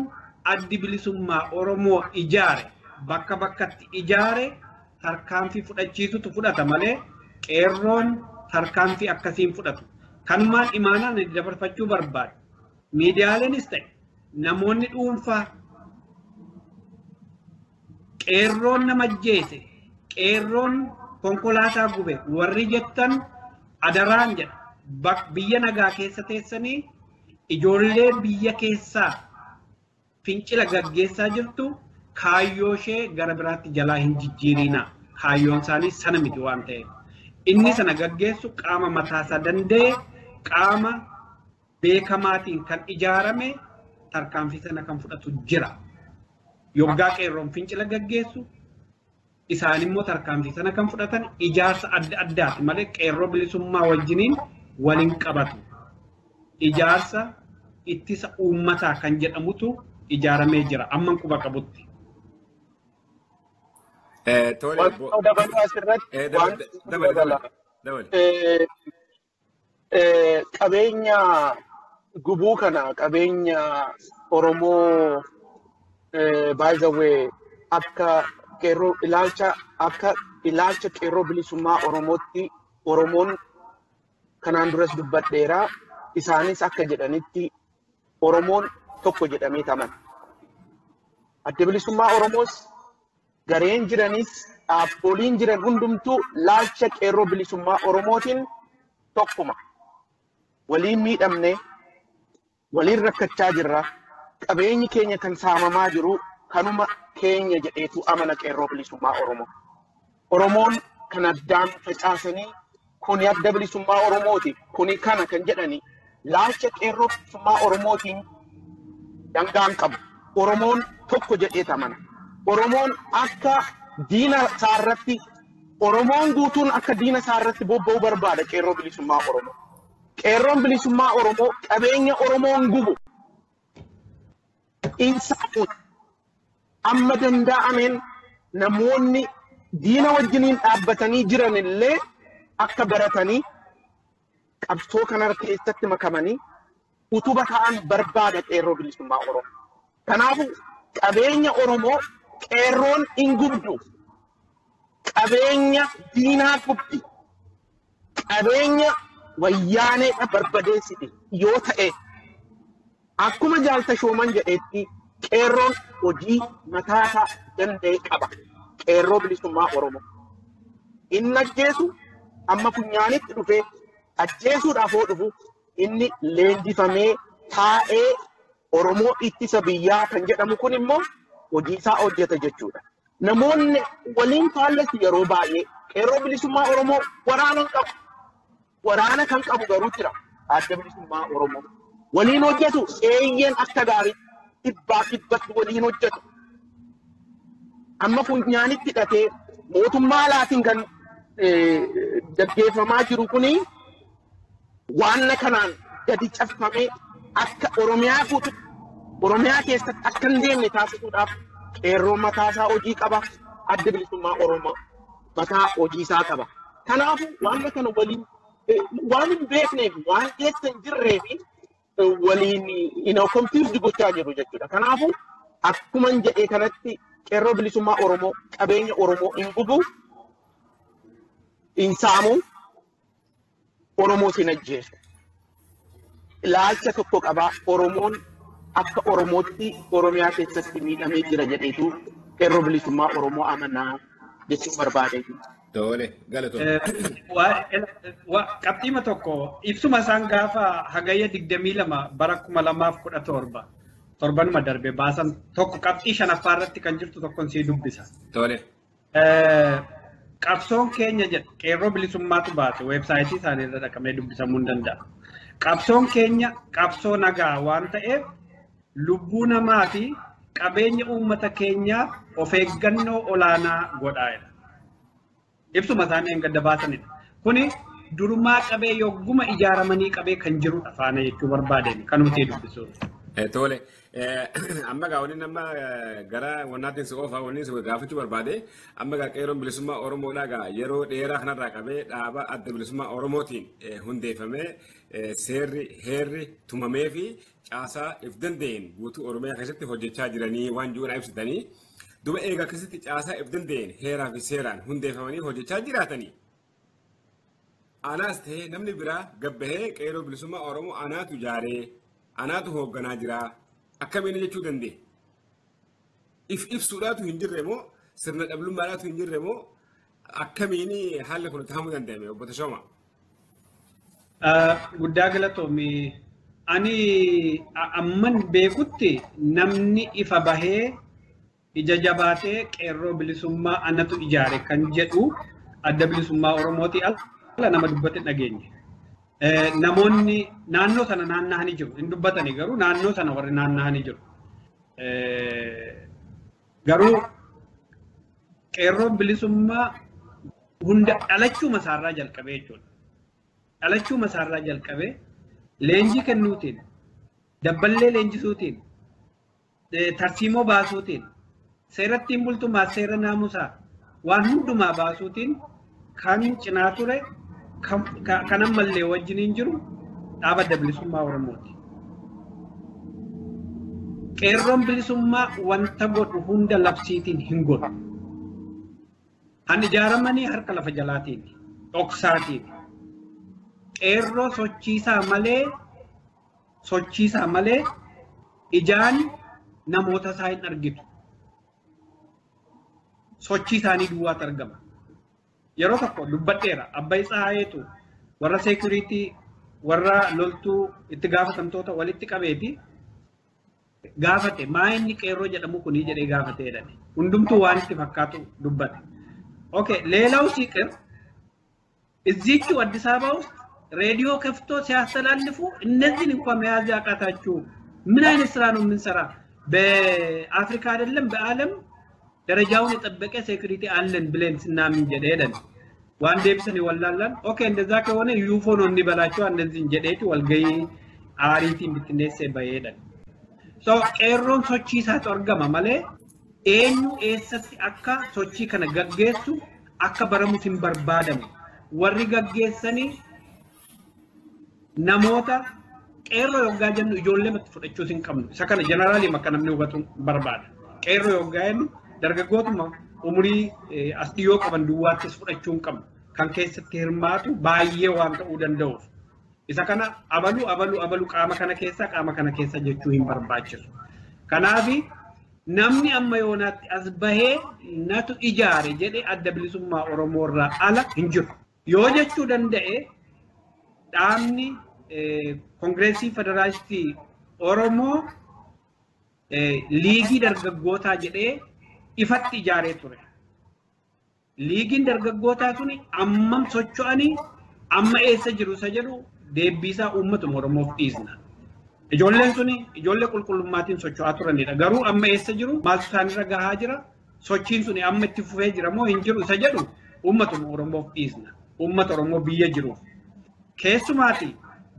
addi bilisummaa Oromoo ijaare bakka bakkatti ijaare tarkaanfii fudhachiisutu fudhata malee qeerroon tarkaanfii akkasiin fudhatu. Kanumaan imaanaan dabarfachuu barbaadu. Miidiyaaleenis ta'e namoonni dhuunfaa qeerroon nama ajjeese, qeerroon konkolaataa gube warri jettan adaraan jedha. Biyya nagaa keessa teessanii ijoollee biyya keessaa fincila gaggeessaa jirtu kaayyoo ishee gara biraatti jalaa hin jijjiirinaa. Kaayyoon isaanii sana miti waan ta'eef. Inni sana gaggeessu qaama mataasaa danda'e, qaama beekamaatiin kan ijaarame tarkaanfii sana kan fudhatu jira. Yoggaa qeerroon fincila gaggeessu isaan immoo tarkaanfii sana kan fudhatan ijaarsa adda addaati malee qeerroo bilisummaa wajjiniin waliin qabatu. Ijaarsa ittisa uummataa kan jedhamutu ijaaramee jira amman quba qabutti. Dabaluu asirratti waan qabeenya gubuu kana qabeenya Oromoo by the way akka qeerroo ilaalcha akka ilaalcha qeerroo bilisummaa Oromootti Oromoon kanaan duras dubbadheera isaanis akka jedhanitti Oromoon tokko jedhamee amana. Adda bilisummaa Oromoos gareen jiranis dhaaboliin jiran hundumtuu laalcha qeerroo bilisummaa Oromootiin tokkuma. Waliin miidhamne, waliin rakkachaa jirra. Qabeenyi keenya kan saamamaa jiru kanuma keenya jedheetu amana qeerroo bilisummaa Oromoo. Oromoon kan addaan facaasanii kuni adda bilisummaa Oromooti, kuni kana kan jedhani laalcha qeerroo bilisummaa Oromootiin dangaan qabu. Oromoon tokko jedheet amana. Oromoon akka diina isaarratti, Oromoon guutuun akka diina isaarratti bobba'uu barbaada qeerroo bilisummaa Oromoo. Qeerroon bilisummaa Oromoo qabeenya Oromoon gubu. Insaanuun amma danda'ameen namoonni diina wajjiniin dhaabbatanii jiran illee akka baratanii qabsoo kana keessatti makamanii utuba ta'an barbaada qeerroo bilisummaa Oromoo. Kanaafuu qabeenya Oromoo qeerroon hin gubdu. Qabeenya diinaa gubdi. Qabeenya wayyaaneedha barbadeessiti yoo ta'e akkuma Jaal Tashooman jedhetti qeerroon hojii mataasaa danda'e qaba. Qeerroo bilisummaa Oromoo. Inni ajjeesu amma funyaanitti dhufee ajjeesuudhaaf hoo dhufu inni leenjifamee taa'ee Oromoo ittisa biyyaa kan jedhamu kun immoo hojii isaa hojjeta jechuudha. Namoonni waliin faallessu yeroo baay'ee qeerroo bilisummaa Oromoo waraana hin qabu. Waraana kan qabu garuu jira adda bilisummaa Oromoo. Waliin hojjetu eeyyeen akka gaarii dhibbaa dhibbatti waliin hojjetu. Amma funyaanitti hidhatee mootummaa alaatiin kan gaggeeffamaa jiru kuni waan kanaan gadi cabfamee Akka Oromiyaa guutuu Oromiyaa keessatti akka hin deemne taasisuudhaaf qeerroon mataa isaa hojii qaba. Adda bilisummaa Oromoo mataa hojii isaa qaba. Kanaafuu waan kana waliin waan hin beekneef waan keessa hin jirree fi waliin confused gochaa jiru jechuudha. Kanaafuu akkuma hin jedhee kanatti qeerroo bilisummaa Oromoo qabeenya Oromoo hin gubu, hin saamu, Oromoo hin ajjeesu. Ilaalcha tokko qabaa Oromoon akka Oromootti Oromiyaa keessatti miidhamee jira jedheetu qeerroo bilisummaa Oromoo amanaa jechuun barbaadee. Tole, galatoomne. Qabxiima tokko ibsuma isaan gaafa hagayya 22 bara 2017 torbanuma darbe baasan tokko qabxii shanaffaa irratti kan jirtu tokkon sii dubbisa. Tole. Qabsoon keenya jedha qeerroo bilisummaatu baase weebsaayitii isaanii irra dhaqamee dubbisamuu hin danda'a. Qabsoon keenya qabsoo nagaa waan ta'eef lubbuu namaa fi qabeenya uummata keenyaaf of eeggannoo olaanaa godhaa jedha. Ibsuma isaanii hin gadda baasanidha. Kuni durumaa qabee yogguma ijaaramanii qabee kan jirudha faana jechuu barbaadeen kanuma ta'e dubbisuudha. Tole, amma gaa waliin amma gara wannaatiin si oofaa waliin si gaafachuu barbaade amma gaa qeerroon bilisummaa Oromoodhaa gaa yeroo dheeraa kanarraa qabee dhaaba adda bilisummaa Oromootiin hundeeffamee seerri heerri tumamee fi caasaa if danda'een guutuu Oromiyaa keessatti hojjechaa jiranii waan jiruun ibsitanii duba eega akkasitti caasaa if danda'een heeraa fi seeraan hundeeffamanii hojjechaa jiraatanii. Anaas ta'ee namni biraa gabbahee qeerroo bilisummaa Oromoo anaatu ijaaree anaatu hoogganaa jira akkamiin jechuu danda'e. If ibsuudhaatu hin jirre moo sirna dhablummaadhaatu hin jirre moo akkamiin haalli kun taa'amuu danda'ame obbo Tashooma? Guddaa galatoomi. Ani amman beekutti namni ifa bahee ija jabaatee qeerroo bilisummaa anatu ijaare kan jedhu adda bilisummaa Oromooti ala nama dubbate dhageenye. Namoonni naannoo sana naanna'anii jiru. Hin dubbatani garuu naannoo sana warri naanna'anii jiru. Garuu qeerroon bilisummaa hunda dhalachuu masaarraa jalqabee jechuudha. Dhalachuu masaarraa jalqabee leenjii kennuutiin, dabballee leenjisuutiin, tarsiimoo baasuutiin, seerattiin bultumaa seera naamusaa waan hundumaa baasuutiin kan cinaa ture kan ammallee wajjiniin jiru dhaaba adda bilisummaa Oromooti. Qeerroon bilisummaa wanta godhu hunda labsiitiin hin godhu. Han ijaaramanii harka lafa jalaatiin, dhoksaatiin. Qeerroo sochiisaa malee ijaan namoota isaa hin argitu. Sochii isaanii duwwaatu argama. Yeroo tokko dubbadheera Abbay Tsahaayeetu warra seekuriitii warra loltuu itti gaafatamtoota walitti qabeeti gaafate maa inni qeerroo jedhamu kunii jedhee gaafatee jedhame. Hundumtuu waan itti fakkaatu dubbate. Okay, ሌላው ሲቀር እዚህችው አዲስ አበባ ውስጥ ሬዲዮ ከፍቶ ሲያስተላልፉ እነዚህን እንኳን መያዝ ያቃታችሁ ምን አይነት ስራ ነው የምንሰራ? በአፍሪካ አይደለም በዓለም ደረጃውን የጠበቀ ሴኩሪቲ አለን ብለን ስናምን ጀደለን ዋን ዴብሰን ይወላላን ኦኬ እንደዛ ከሆነ ዩፎ ነው እንበላቸው እነዚህን ጀደቲ ወልገይ አሪቲ እንድትነሰ በየደን ሶ qeerroon sochii isaatu argama malee eenyu eessatti akka sochii kana gaggeessu akka baramus hin barbaadamu. Warri gaggeessanii namoota qeerroo yoggaa jennu ijoollee matti fudhachuus hin qabnu. Isa kana jeneraalii akka namni hubatu barbaada. Qeerroo yoggaa jennu dargaggootuma umurii as dhiyoo qaban duwwaattis fudhachuu hin qabnu. Kan keessatti hirmaatu baay'ee waan ta'uu danda'uuf. Isa kana abalu abalu abalu qaama kana keessa qaama kana keessa jechuu hin barbaachisu. Kanaafi namni amma yoonaatti as bahee natu ijaare jedhee adda bilisummaa Oromoo irraa ala hin jiru. Yoo jechuu danda'e dhaabni Koongireesii Federaalistii Oromoo liigii dargaggootaa jedhee ifatti ijaaree ture. Liigiin dargaggootaa suni ammam socho'anii amma eessa jiru isa jedhu deebiisaa uummatuma Oromoof dhiisna. Ijoolleen suni ijoollee qulqullummaatiin socho'aa turanidha. Garuu amma eessa jiru maaltu isaanirra gahaa jira sochiin suni amma itti fufee jira moo hin jiru isa jedhu uummatuma Oromoof dhiisna. Uummata Oromoo biyya jiruuf. Keessumaati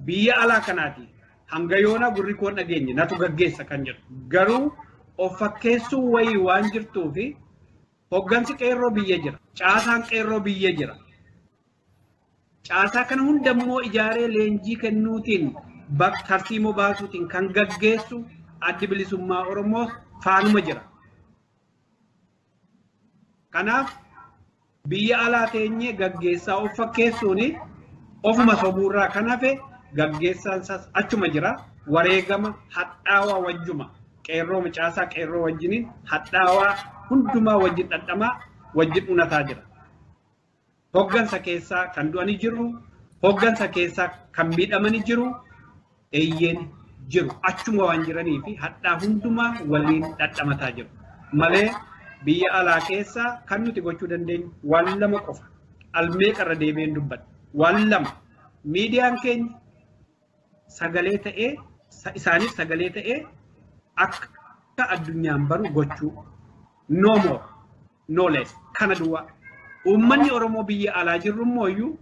biyya alaa kanaati Hanga yoona gurri koo dhageenye natu gaggeessa kan jedhu. Garuu of fakkeessuu wayii waan jirtuu fi hoggansi qeerroo biyya jira. Caasaan qeerroo biyya jira. Caasaa kana hundammoo ijaaree leenjii kennuutiin tarsiimoo baasuutiin kan gaggeessu Addi Bilisummaa Oromoo faanuma jira. Kanaaf biyya alaa teenyee gaggeessaa of fakkeessuun ofuma sobuurraa kan hafe gaggeessaan isaas achuma jira. Wareegama hadhaawaa wajjuma qeerroo caasaa qeerroo wajjiniin hadhaawaa hundumaa wajjin dhandhamaa wajjin unataa jira. Hoggansa keessaa kan du'anii jiru, hoggansa keessaa kan miidhamanii jiru, eeyyeen jiru. Achuma waan jiranii fi hadhaa hundumaa waliin dhandhamataa jiru. Malee biyya alaa keessaa kan nuti gochuu dandeenyu waan lama qofa. Almeeqarra deebi'een dubbadha. Waan lama. Miidiyaan keenya sagalee ta'ee isaaniif sagalee ta'ee akka addunyaan baru gochuu. No more, no less. Kana duwwaa. Uummanni Oromoo biyya alaa jirru immoo iyyuu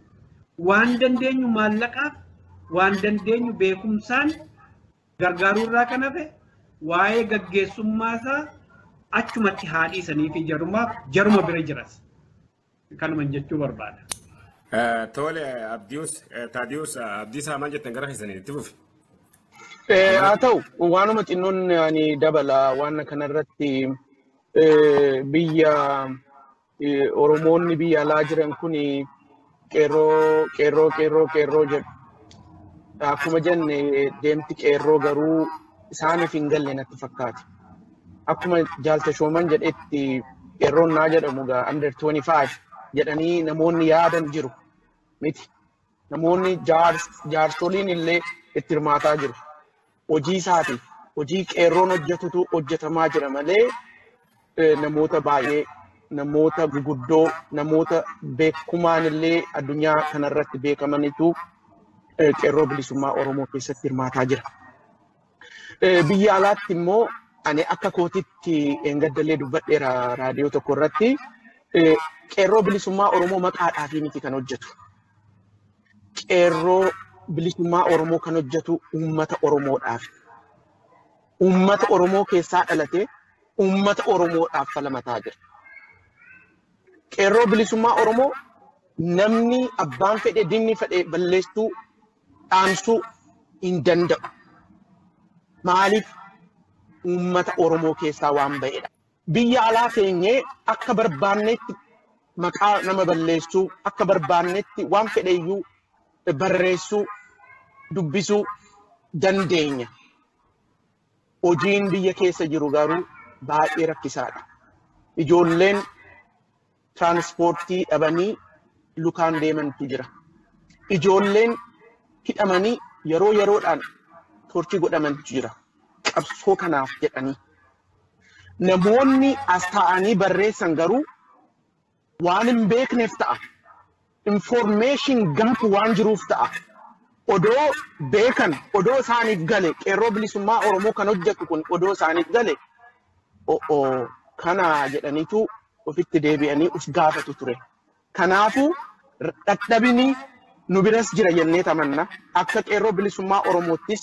waan dandeenyu maallaqaaf, waan dandeenyu beekumsaan gargaaruu irraa kan hafe waa'ee gaggeessummaa isaa achumatti haa dhiisanii fi jaruma bira jiras. Kanuman jechuu barbaada. Tole Abdius Taadius Abdiisaa maal jettan gara keessanii itti fufi. Haa ta'u waanuma xinnoon ani dabala waan kanarratti biyya Oromoonni biyya alaa jiran kun qeerroo qeerroo qeerroo qeerroo jedhu. Akkuma jenne deemti qeerroo garuu isaaniif hin galle natti fakkaata. Akkuma Jaaltashooman jedhetti qeerroon naa jedhamu gaa under 25 jedhanii namoonni yaadan jiru miti. Namoonni jaarsoliin illee itti hirmaataa jiru. Hojii isaati. Hojii qeerroon hojjetutu hojjetamaa jira malee namoota baay'ee namoota guguddoo namoota beekumaan illee addunyaa kanarratti beekamanitu qeerroo bilisummaa Oromoo keessatti hirmaataa jira. Biyya alaatti immoo ani akka kootitti eengaddallee dubbadheera raadiyoo tokko irratti qeerroo bilisummaa Oromoo maqaadhaaf miti kan hojjetu. Qeerroo bilisummaa Oromoo kan hojjetu uummata Oromoodhaaf. Uummata Oromoo keessaa dhalatee uummata Oromoodhaaf falmataa jira. Qeerroo bilisummaa Oromoo namni abbaan fedhe dinni fedhe balleessuu dhaamsuu hin danda'u. Maaliif uummata Oromoo keessaa waan ba'edha. Biyya alaa teenyee akka barbaannetti maqaa nama balleessuu, akka barbaannetti waan fedheyyuu barreessuu, dubbisuu dandeenya. Hojiin biyya keessa jiru garuu baay'ee rakkisaadha. Ijoolleen tiraanspoortii dhabanii lukaan deemantu jira. Ijoolleen hidhamanii yeroo yeroodhaan torchii godhamantu jira. Qabsoo kanaaf jedhanii. Namoonni as taa'anii barreessan garuu waan hin beekneef ta'a. Information gap waan jiruuf ta'a. Odoo beekan, odoo isaaniif gale, qeerroo bilisummaa Oromoo kan hojjetu kun odoo isaaniif gale, o'oo kana jedhaniitu ofitti deebi'anii of gaafatu ture. Kanaafuu dadhabini nu biras jira jennee tamanna. Akka qeerroo bilisummaa Oromoottis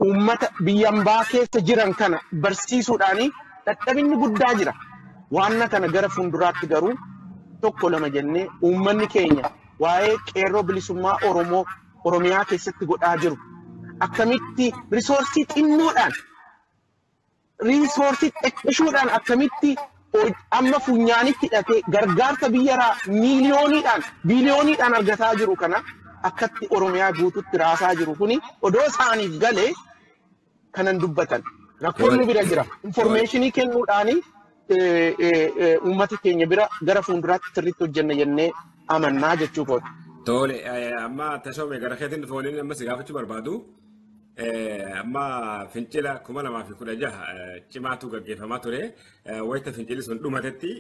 uummata biyya ambaa keessa jiran kana barsiisuudhaani dadhabinni guddaa jira. Waan kana gara fuulduraatti garuu tokko lama jennee uummanni keenya waa'ee qeerroo bilisummaa Oromoo Oromiyaa keessatti godhaa jiru. Akkamitti risoorsii xinnoodhaan risoorsii xiqqishuudhaan akkamitti amma funyaanitti hidhatee gargaarsa biyyaraa miiliyooniidhaan biiliyooniidhaan argataa jiru kana akkatti Oromiyaa guututti raasaa jiru kuni odoo isaaniif galee kanan dubbatan. Rakkoon nu bira jira. Informeeshinii kennuudhaani uummata keenya bira gara fuulduraatti sirriitti hojjenna jennee amannaa jechuu kooti. Tole amma Tashoomee gara keetiin dhufa waliin amma si gaafachuu barbaadu. Amma fincila 2016 cimaatu gaggeeffamaa ture. Wayita fincilli sun dhumatetti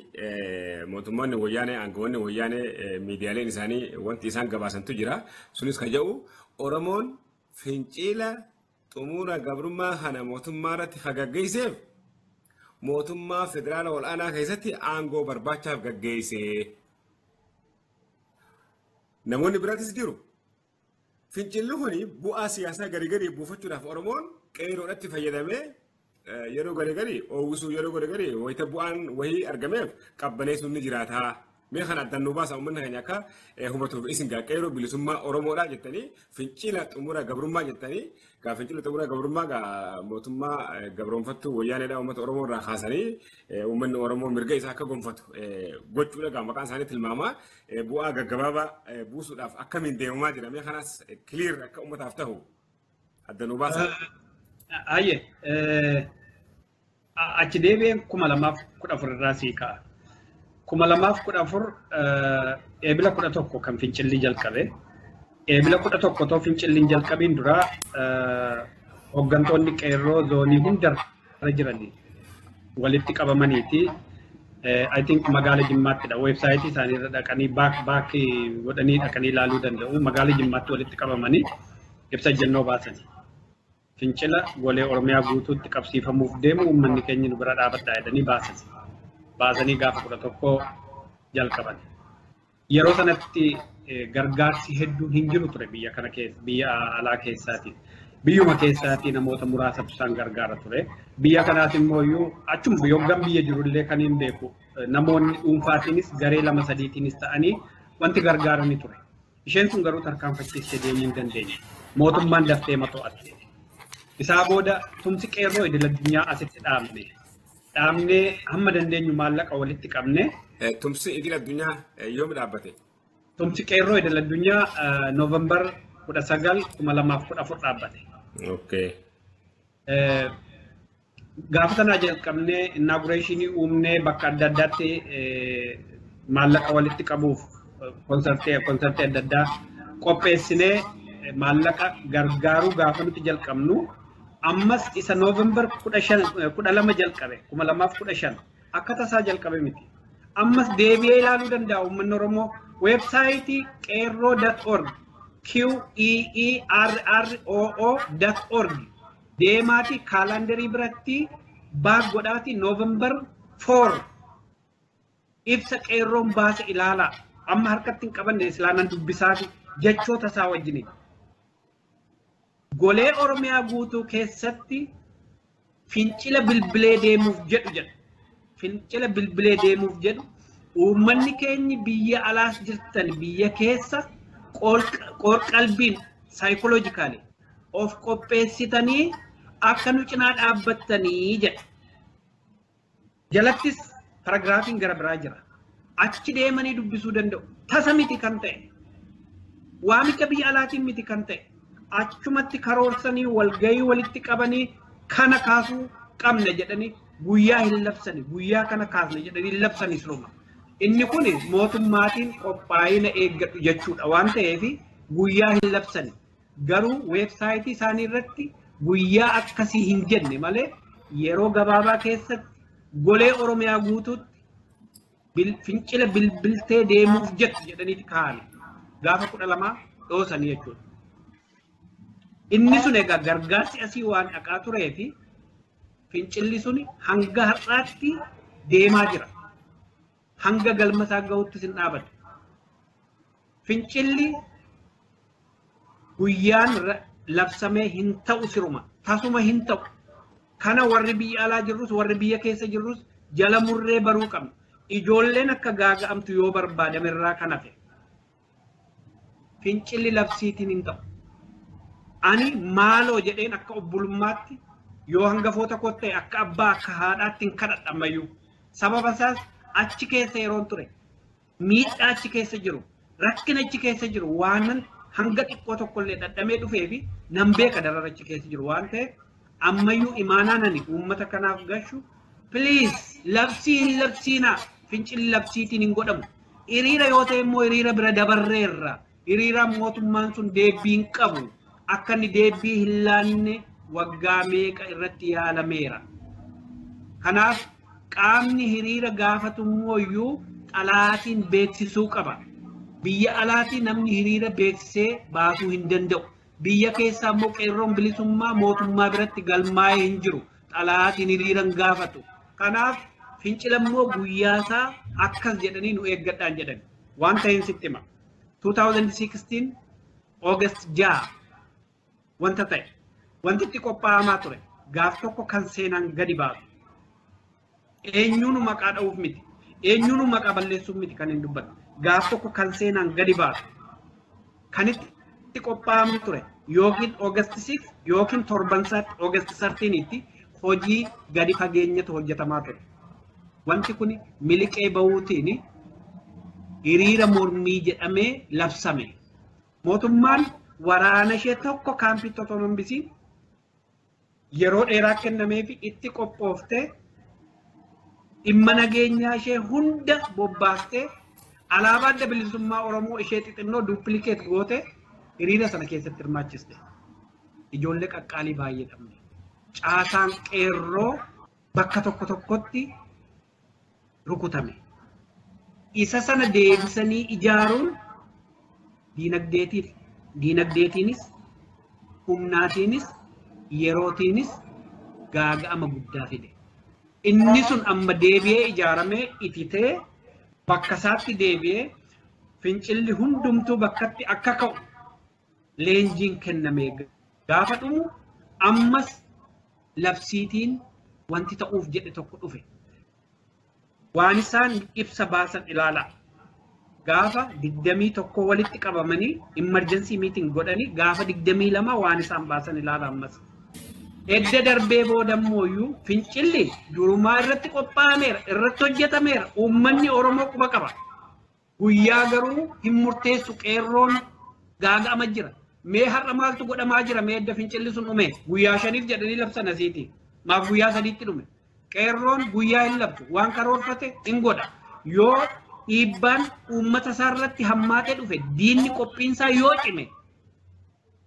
mootummoonni wayyaanee aangawoonni wayyaanee miidiyaaleen isaanii wanti isaan gabaasantu jira. Sunis kan jedhu Oromoon fincila xumura gabrummaa kana mootummaa irratti kan gaggeesseef mootummaa federaala ol'aanaa keessatti aangoo barbaachaaf gaggeesse. Namoonni biraatis jiru. Fincilli kuni bu'aa siyaasaa garii garii buufachuudhaaf Oromoon qeerroodhaatti fayyadamee yeroo garii garii oowwisuu yeroo garii garii wayita bu'aan wayii argameef qabbaneessuun ni jiraata. Mee kana addaan nu baasa uummanni keenya akka hubatuuf isin gaa qeerroo bilisummaa Oromoodha jettanii fincila xumura gabrummaa jettanii gaa fincila xumura gabrummaa gaa mootummaa gabroonfattuu wayyaaneedha uummata Oromoo irraa kaasanii uummanni Oromoo mirga isaa akka gonfatu gochuudha gaa maqaan isaanii tilmaamaa bu'aa gaggabaabaa buusuudhaaf akkamiin deemamaa jira mee kanas clear akka uummataaf ta'u adda nu baasa. Ayyee achi deebi'een 2014 irraa sii ka'a. 2014 eebila 11 kan fincilli jalqabe. Eebila 11 otoo fincilli hin jalqabiin dura hooggantoonni qeerroo zoonii hundarra jiranii walitti qabamaniiti. I think magaala Jimmaattidha. Weebsaayitii isaanii irra dhaqanii baak godhanii dhaqanii ilaaluu danda'u. Magaala Jimmaatti walitti qabamanii ibsa ejjennoo baasanii. Fincila golee Oromiyaa guutuutti qabsiifamuuf deemu uummanni keenya nu bira dhaabadhaa jedhanii baasan. Baasanii gaafa 11 jalqaban. Yeroo sanatti gargaarsi hedduun hin jiru ture biyya kana keessa biyya alaa keessaatiin. Biyyuma keessaatii namoota muraasatu isaan gargaara ture. Biyya kanaas immoo iyyuu achuma yoggan biyya jirullee kan hin beeku namoonni dhuunfaatiinis garee lama sadiitiinis ta'anii wanti gargaarani ture. Isheen sun garuu tarkaanfachiistee deemuu hin dandeenye. Mootummaan daftee to'atte. Isaa booda tumsi qeerroo idil addunyaa asitti dhaabne. Dhaabnee hamma dandeenyu maallaqa walitti qabne. Tumsi idil addunyaa yoom dhaabbate? Tumsi qeerroo idil addunyaa Noovembar 19 2014 dhaabbate. Okay. Gaafa sanaa jalqabnee inaugureeshinii uumnee bakka adda addaatti maallaqa walitti qabuuf konsartii adda addaa qopheessinee maallaqa gargaaruu gaafa nuti jalqabnu ammas isa Noovembar 12 jalqabe 2015 akka tasaa jalqabe miti. Ammas deebi'ee ilaaluu danda'a uummanni Oromoo weebsaayitii qeerroo.org qeerroo.org deemaati kaalandarii biratti baak godhaati Noovembar 4 ibsa qeerroon baase ilaalaa. Amma harkatti hin qabanne islaamaan dubbisaati jechoota isaa wajjiniin. Golee Oromiyaa guutuu keessatti fincila bilbilee deemuuf jedhu jedha. Fincila bilbilee deemuuf jedhu uummanni keenyi biyya alaas jirtan biyya keessa qorqalbiin saayikoloojikaali of qopheessitanii akka nu cinaa dhaabbattanii jedha. Jalattis paragraafiin gara biraa jira. Achi deemanii dubbisuu danda'u. Tasa miti kan ta'e. Waamicha biyya alaatiin miti kan ta'e. Achumatti karoorsanii walgayii walitti qabanii kana kaasuu qabna jedhanii guyyaa hin labsani guyyaa kana kaasna jedhanii hin labsani siruma. Inni kun mootummaatiin qophaa'ina eeggadhu jechuudha waan ta'eef guyyaa hin labsani. Garuu weebsaayitii isaanii irratti guyyaa akkasii hin jenne malee yeroo gabaabaa keessatti golee Oromiyaa guutuutti fincila bilbiltee deemuuf jettu jedhaniiti kaa'ani. Gaafa 12 dhoosanii jechuudha. Inni sun egaa gargaarsi asii waan dhaqaa turee fi fincilli sun hanga har'aatti deemaa jira. Hanga galma isaa gahuuttis hin dhaabatu. Fincilli guyyaan labsamee hin ta'u siruma. Tasuma hin ta'u. Kana warri biyya alaa jirrus warri biyya keessa jirrus jala murree baruu qabna. Ijoolleen akka gaaga'amtu yoo barbaadame irraa kan hafe. Fincilli labsiitiin hin ta'u. Ani maaloo jedheen akka obbolummaatti yoo hangafoota koo ta'e akka abbaa akka haadhaatti hin kadhadha ammayyuu. Sababa isaas achi keessa yeroon ture miidhaa achi keessa jiru rakkina achi keessa jiru waanan hanga xiqqoo tokkollee dhadhamee dhufee fi nan beeka darara achi keessa jiru waan ta'eef ammayyuu imaanaan ani uummata kanaaf gashu please labsii hin labsiinaa fincilli labsiitiin hin godhamu. Hiriira yoo ta'e immoo hiriira bira dabarreerra. Hiriiraan mootummaan sun deebii hin qabu. Akka inni deebii hin laanne waggaa meeqa irratti yaalameera. Kanaaf qaamni hiriira gaafatu immoo iyyuu xalaatiin beeksisuu qaba. Biyya alaatii namni hiriira beeksisee baasuu hin danda'u. Biyya keessaa immoo qeerroon bilisummaa mootummaa biratti galmaa'ee hin jiru. Xalaatiin hiriira hin gaafatu. Kanaaf fincila immoo guyyaasaa akkas jedhanii nu eeggadhaan jedhan. Waan ta'een sitti hima. 2016 August 6 wanta ta'e wanti itti qophaa'amaa ture gaaf tokko kan seenaan gadi baasu. Eenyuunu maqaa dha'uuf miti. Eenyuunu maqaa balleessuuf miti kan hin dubbatu. Gaaf tokko kan seenaan gadi baasu. Kan itti qophaa'amaa ture yookiin August 6 yookiin torbansaatti August 13tti hojii gadi fageenyatu hojjetamaa ture. Wanti kun miliqee bahuutiin hiriira mormii jedhamee labsame. Mootummaan waraana ishee tokko kaampii otoo hin hambisiin yeroo dheeraa kennameef itti qophooftee dhimma nageenyaa ishee hunda bobbaastee alaabaa adda bilisummaa Oromoo ishee xixinnoo duuppilikeet goote hiriira sana keessatti hirmaachiste. Ijoollee qaqqaalii baay'ee dhabne. Caasaan qeerroo bakka tokko tokkotti rukutame. Isa sana deebisanii ijaaruun diinagdeetiinis, humnaatiinis, yerootiinis gaaga'ama guddaa fide. Inni sun amma deebi'ee ijaaramee ititee bakka isaatti deebi'ee fincilli hundumtuu bakkatti akka ka'u leenjiin kennamee gaafa dhumu ammas labsiitiin wanti ta'uuf jedhe tokko dhufe. Waan isaan ibsa baasan ilaalaa. Gaafa 21 walitti qabamanii emergency meeting godhanii gaafa 22 waan isaan baasan ilaalaa ammas. Edda darbee booda immoo fincilli durumaa irratti qophaa'ameera, irratti hojjetameera. Uummanni Oromoo quba qaba. Guyyaa garuu hin murteessu qeerroon gaaga'ama jira. Mee har'a maaltu godhamaa jira? Mee edda fincilli sun dhume? Guyyaa 5 jedhanii labsan asiiti. Maaf guyyaa 3tti dhume? Qeerroon guyyaa hin labsu. Waan karoorfate hin godha. Yoo dhiibbaan uummata isaarratti hammaatee dhufe diinni qophiinsaa yoo cime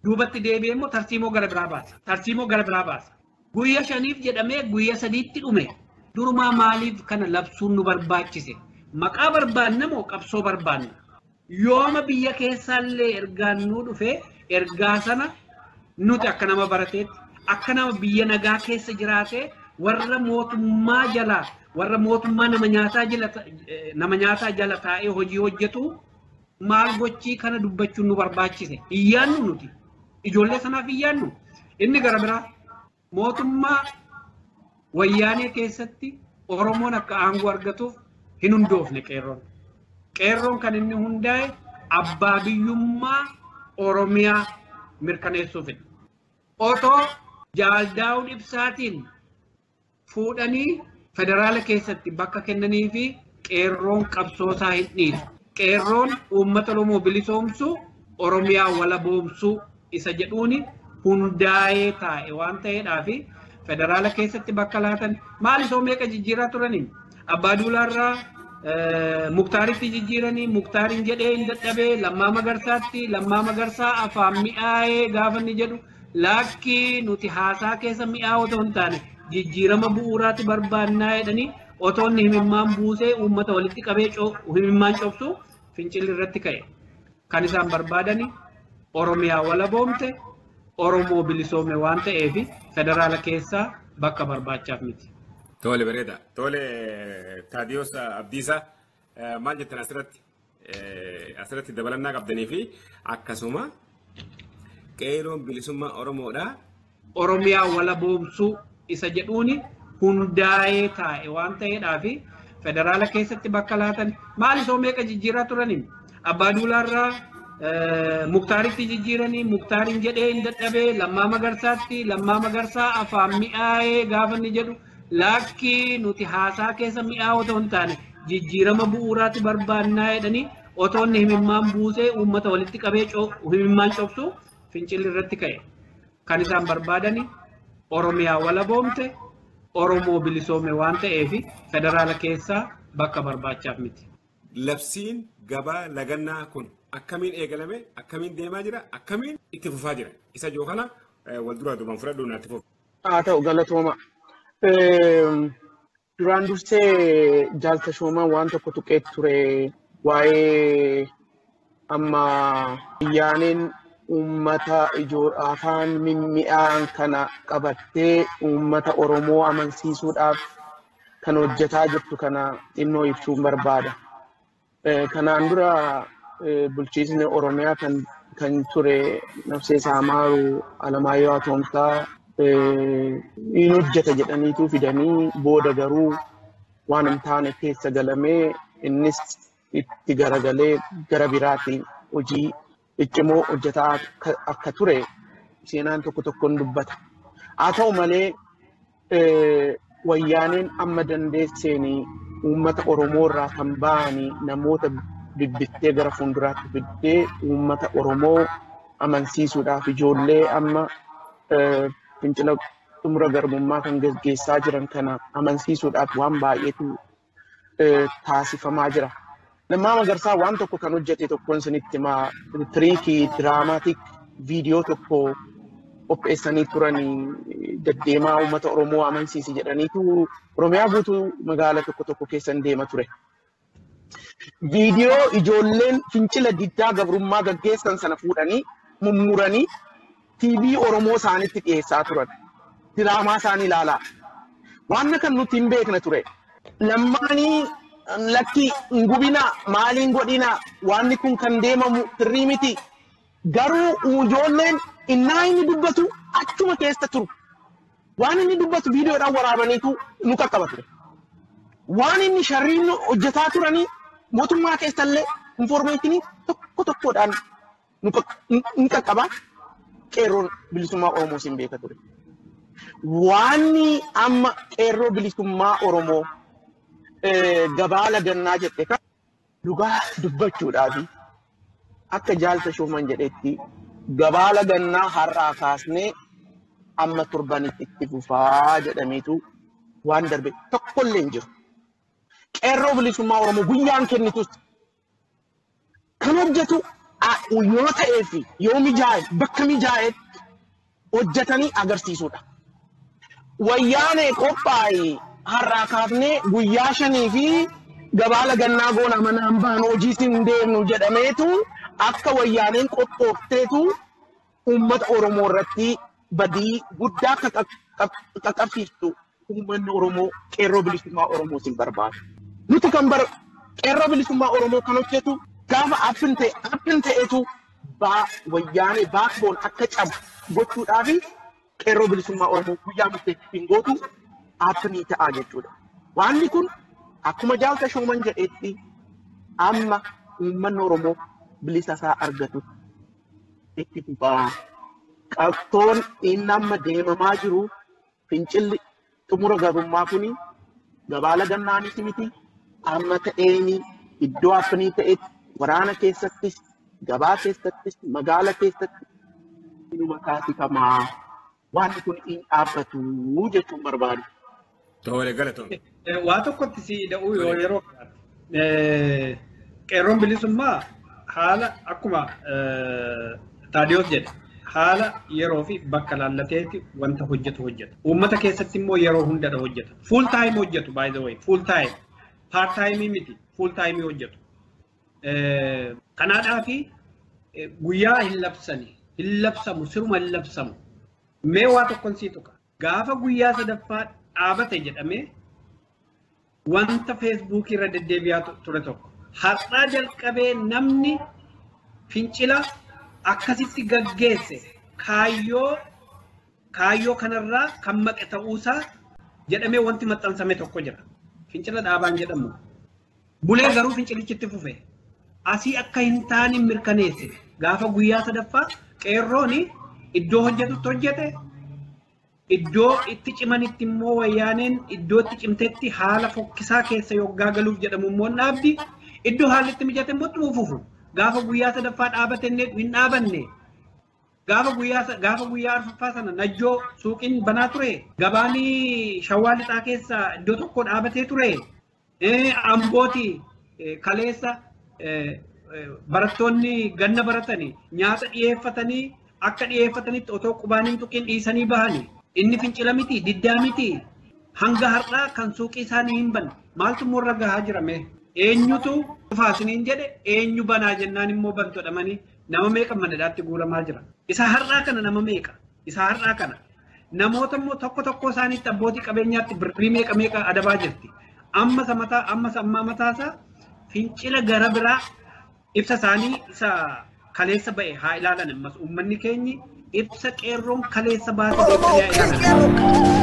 duubatti deebi'ee immoo tarsiimoo gara biraa baasa. Tarsiimoo gara biraa baasa. Guyyaa 5 jedhamee guyyaa 3tti dhume. Durumaa maaliif kana labsuun nu barbaachise? Maqaa barbaanna moo qabsoo barbaanna? Yooma biyya keessaallee ergaan nuu dhufe ergaa sana nuti akka nama barateetti, akka nama biyya nagaa keessa jiraatee warra mootummaa jalaa, warra mootummaa nama nyaataa jala taa'ee hojii hojjetu maal gochii kana dubbachuun nu barbaachise? Iyyaannu nuti. Ijoollee sanaaf iyyaannu. Inni gara biraa mootummaa wayyaanee keessatti Oromoon akka aangoo argatuuf hin hundoofne qeerroon. Qeerroon kan inni hundaa'e abbaa biyyummaa Oromiyaa mirkaneessuufidha. Otoo Jaal Daawud Ibsaatiin fuudhanii federaala keessatti bakka kennanii fi qeerroon qabsoosaa hin dhiisu. Qeerroon uummata Oromoo bilisoomsuu, Oromiyaa walaboomsuu isa jedhuuni hundaa'ee taa'e waan ta'eedhaa fi federaala keessatti bakka laatan maal isoo meeqa jijjiiraa turaniin? Abbaa Duulaarraa Muktaaritti jijjiiranii, Muktaariin jedhee hin dadhabee Lammaa Magarsaatti, Lammaa Magarsaa afaan mi'aayee gaafa inni jedhu lakkii nuti haasaa keessa mi'aawoo otoo hin taane jijjiirama bu'uuraatti barbaannaa jedhanii otoo inni himimmaan buusee uummata walitti qabee himimmaan cobsu fincilli irratti ka'e. Kan isaan barbaadani Oromiyaa walaboomte, Oromoo bilisoome waan ta'eef federaala keessaa bakka barbaachaaf miti. Tole bareeda. Tole Taadiyoos Abdiisaa maal jettan asirratti? Asirratti dabalannaa qabdanii fi akkasuma qeerroon bilisummaa Oromoodha. Oromiyaa walaboomsuu isa jedhuuni hundaa'ee taa'e waan ta'eedhaa fi federaala keessatti bakka laatan maal isoo meeqa jijjiiraa turaniin? Abbaa Duulaarraa Muktaaritti jijjiiranii, Muktaariin jedhee hin dadhabee Lammaa Magarsaatti, Lammaa Magarsaa afaan mi'aayee gaafa inni jedhu lakkii nuti haasaa keessa mi'aawoo otoo hin taane jijjiirama bu'uuraatti barbaannaa jedhanii otoo inni himimmaan buusee uummata walitti qabee himimmaan cobsu fincilli irratti ka'e. Kan isaan barbaadani Oromiyaa walaboomte, Oromoo bilisoome waan ta'eef federaala keessaa bakka barbaachaaf miti. Labsiin gabaa lagannaa kun akkamiin eegalame, akkamiin deemaa jira, akkamiin itti fufaa jira? Isa jiru kana wal duraa duubaan fudhadhu naatti fufu. Haa ta'u galatooma. Duraan dursee Jaal Tashoomaan waan tokko tuqee ture waa'ee amma wayyaaneen uummata ijoo afaan mimmi'aan kana qabattee uummata Oromoo amansiisuudhaaf kan hojjetaa jirtu kana xinnoo ibsuun barbaada. Kanaan dura bulchiinsi Oromiyaa kan ture Nafseesaa Amaaruu Alamaayyoo Atoomsaa hin hojjeta jedhaniitu fidanii booda garuu waan hin taane keessa galamee innis itti garagalee gara biraatiin hojii ciccimoo hojjetaa akka ture seenaan tokko tokkoon dubbata. Haa ta'u malee wayyaaneen amma dandeesseen uummata Oromoo irraa kan ba'anii namoota bibbittee gara fuulduraatti fiddee uummata Oromoo amansiisuudhaaf ijoollee amma fincila xumura garbummaa kan gaggeessaa jiran kana amansiisuudhaaf waan baay'eetu taasifamaa jira. Lammaa Magarsaa waan tokko kan hojjete tokkoon isinitti himaa tiriikii diraamaatik viidiyoo tokko qopheessanii turanii deddeemaa uummata Oromoo amansiisi jedhaniitu Oromiyaa guutuu magaala tokko tokko keessan deema ture. Viidiyoo ijoolleen fincila diddaa gabrummaa gaggeessan sana fuudhanii mummuranii TV Oromoo isaanitti dhiyeessaa turan. Diraamaa isaanii ilaalaa. Waan kan nuti hin beekne ture. Lammaanii lakki hin gubinaa maaliin godhinaa waanni kun kan deemamu sirrii miti. Garuu ijoolleen innaa inni dubbatu achuma keessa turu. Waan inni dubbatu viidiyoodhaan waraabaniitu nu qaqqaba ture. Waan inni sharriin hojjetaa turanii mootummaa keessallee infoormeeshinii tokko tokkodhaan nu qaqqaba. Qeerroon bilisummaa Oromoo siin beeka ture. Waanni amma qeerroo bilisummaa Oromoo gabaa lagannaa jette kan dhugaa dubbachuudhaafi akka jaalta Shooman jedhetti gabaa lagannaa har'aa kaasnee amma torbanitti itti fufaa jedhameetu waan darbe tokkollee hin jiru. Qeerroo bilisummaa Oromoo guyyaan kennitus kan hojjetu yoo ta'ee fi yoo mijaa'e bakka mijaa'etti hojjetanii agarsiisuudha. Wayyaanee qophaa'e har'aa kaafnee guyyaa 5 fi gabaa lagannaa goona manaan baanu hojii hin deemnu jedhameetu akka wayyaaneen qophoofteetu uummata Oromoo irratti badii guddaa akka qaqqabsiistu uummanni Oromoo qeerroo bilisummaa Oromoo sin barbaadu. Nuti kan qeerroo bilisummaa Oromoo kan hojjetu gaafa appin ta'etu wayyaanee baakboon akka cabu gochuudhaafi qeerroo bilisummaa Oromoo guyyaa murteetti hin gootu appinii ta'a jechuudha. Waanni kun akkuma jaalta Shooman jedhetti amma uummanni Oromoo bilisa isaa argatu itti fufaa. Qabsoon inni amma deemamaa jiru fincilli xumura garbummaa kuni gabaa lagannaanis miti amma ta'eeni iddoo appinii ta'etti waraana keessattis gabaa keessattis magaala keessatti inuma taasifamaa. Wanni kun hin dhaabbatu jechuun barbaadu. Tole galatoomne. Waa tokkotti si da'uu yoo yeroo qabaate. Qeerroon bilisummaa haala akkuma Taadiyoos jedhe haala yeroo fi bakka laallateeti wanta hojjetu hojjeta. Uummata keessatti immoo yeroo hundadha hojjeta. Full time hojjetu by the way, full time. Part time miti, full time hojjetu. Kanaadhaa fi guyyaa hin labsani, hin labsamu, siruma hin labsamu. Mee waa tokkoon sii tuqa. Gaafa guyyaa sadaffaa dhaabate jedhamee wanta feesbuukii irra deddeebi'aa ture tokko. Har'aa jalqabee namni fincila akkasitti gaggeesse kaayyoo kanarraa kan maqe ta'uusaa jedhamee wanti maxxansame tokko jira. Fincila dhaabaan jedhamu. Bulee garuu fincilichitti fufe. Asii akka hin taane mirkaneesse. Gaafa guyyaa sadaffaa qeerroon iddoo hojjetutti hojjete, iddoo itti cimanitti immoo wayyaaneen iddoo itti cimtetti haala fokkisaa keessa yoggaa galuuf jedhamu immoo dhaabdi. Iddoo haalli itti mijate immoo itti fufu. Gaafa guyyaa sadaffaa dhaabate hin dhaabanne. Gaafa guyyaa arfaffaa sana Najjoo suuqiin banaa ture. Gabaan Shawaa Lixaa keessa iddoo tokko dhaabatee ture. Ambooti kaleessa barattoonni ganna baratanii nyaata dhiyeeffatanii akka dhiyeeffatanitti otoo qubaan hin tuqin dhiisanii bahani. Inni fincila miti, diddaa miti. Hanga har'aa kan suuqii isaanii hin banne. Maaltu immoo irra gahaa jira mee? Eenyutu faasiniin jedhe eenyu banaa jennaan immoo bantu dhamanii nama meeqa manadhaatti guuramaa jira. Isa har'aa kana nama meeqa? Isa har'aa kana. Namoota immoo tokko tokko isaaniitti abbootii qabeenyaatti birrii meeqa meeqa adabaa jirti. Amma sammaa mataasaa fincila gara biraa ibsa isaanii isa Kaleessa ba'e haa ilaalan ammas uummanni keenyi ibsa qeerroon kaleessa baase deebisanii haa ilaalan.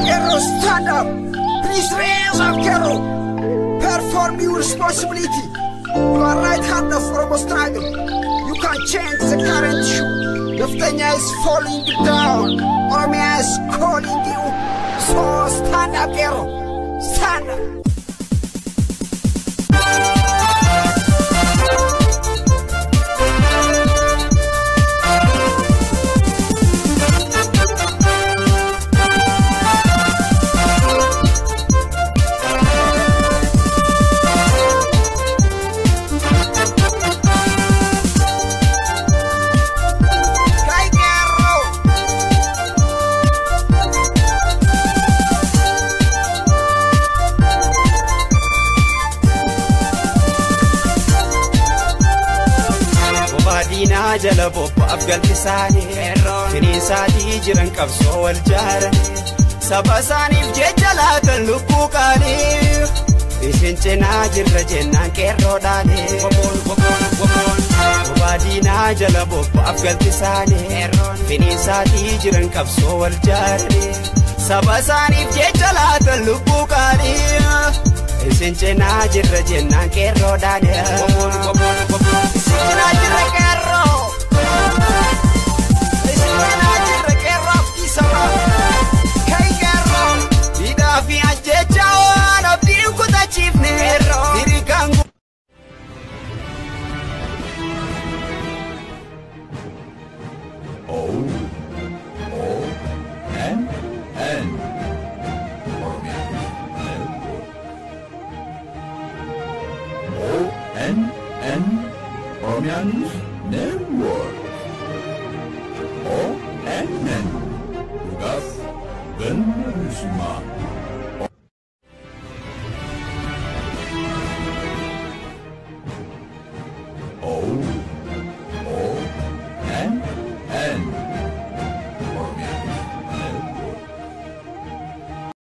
Qeerroo, stand up! Please raise up, Qeerroo! Perform your responsibility. You are right hand of Oromo struggle. You can change the current issue. Neftenya is falling down. Oromia is calling you. So stand up, Qeerroo. Stand up. Kai Qeerroo! Bobaa diinaa jala bobbaaf galfisaanii finiisaatii jiran qabsoo wal jaaran saba isaaniif jecha laatan lubbuu qaalii isin cinaa jirra jennaan qeerroodhaanii. Bobaa diinaa jala bobbaaf galfisaanii finiisaatii jiran qabsoo wal jaaran saba isaaniif jecha laatan lubbuu qaalii isin cinaa jirra jennaan qeerroodhaanii. Isin cinaa jirra, Qeerroo! Isin cinaa jirra, Qeerroo, abdii sabaa! Kai Qeerroo! Hidhaa fi ajjecha waan abdiin kutachiifne hirikaan. O O N N Oromia Network. O N N Oromia News Network. O N N Dhugaaf galma bilisummaa. O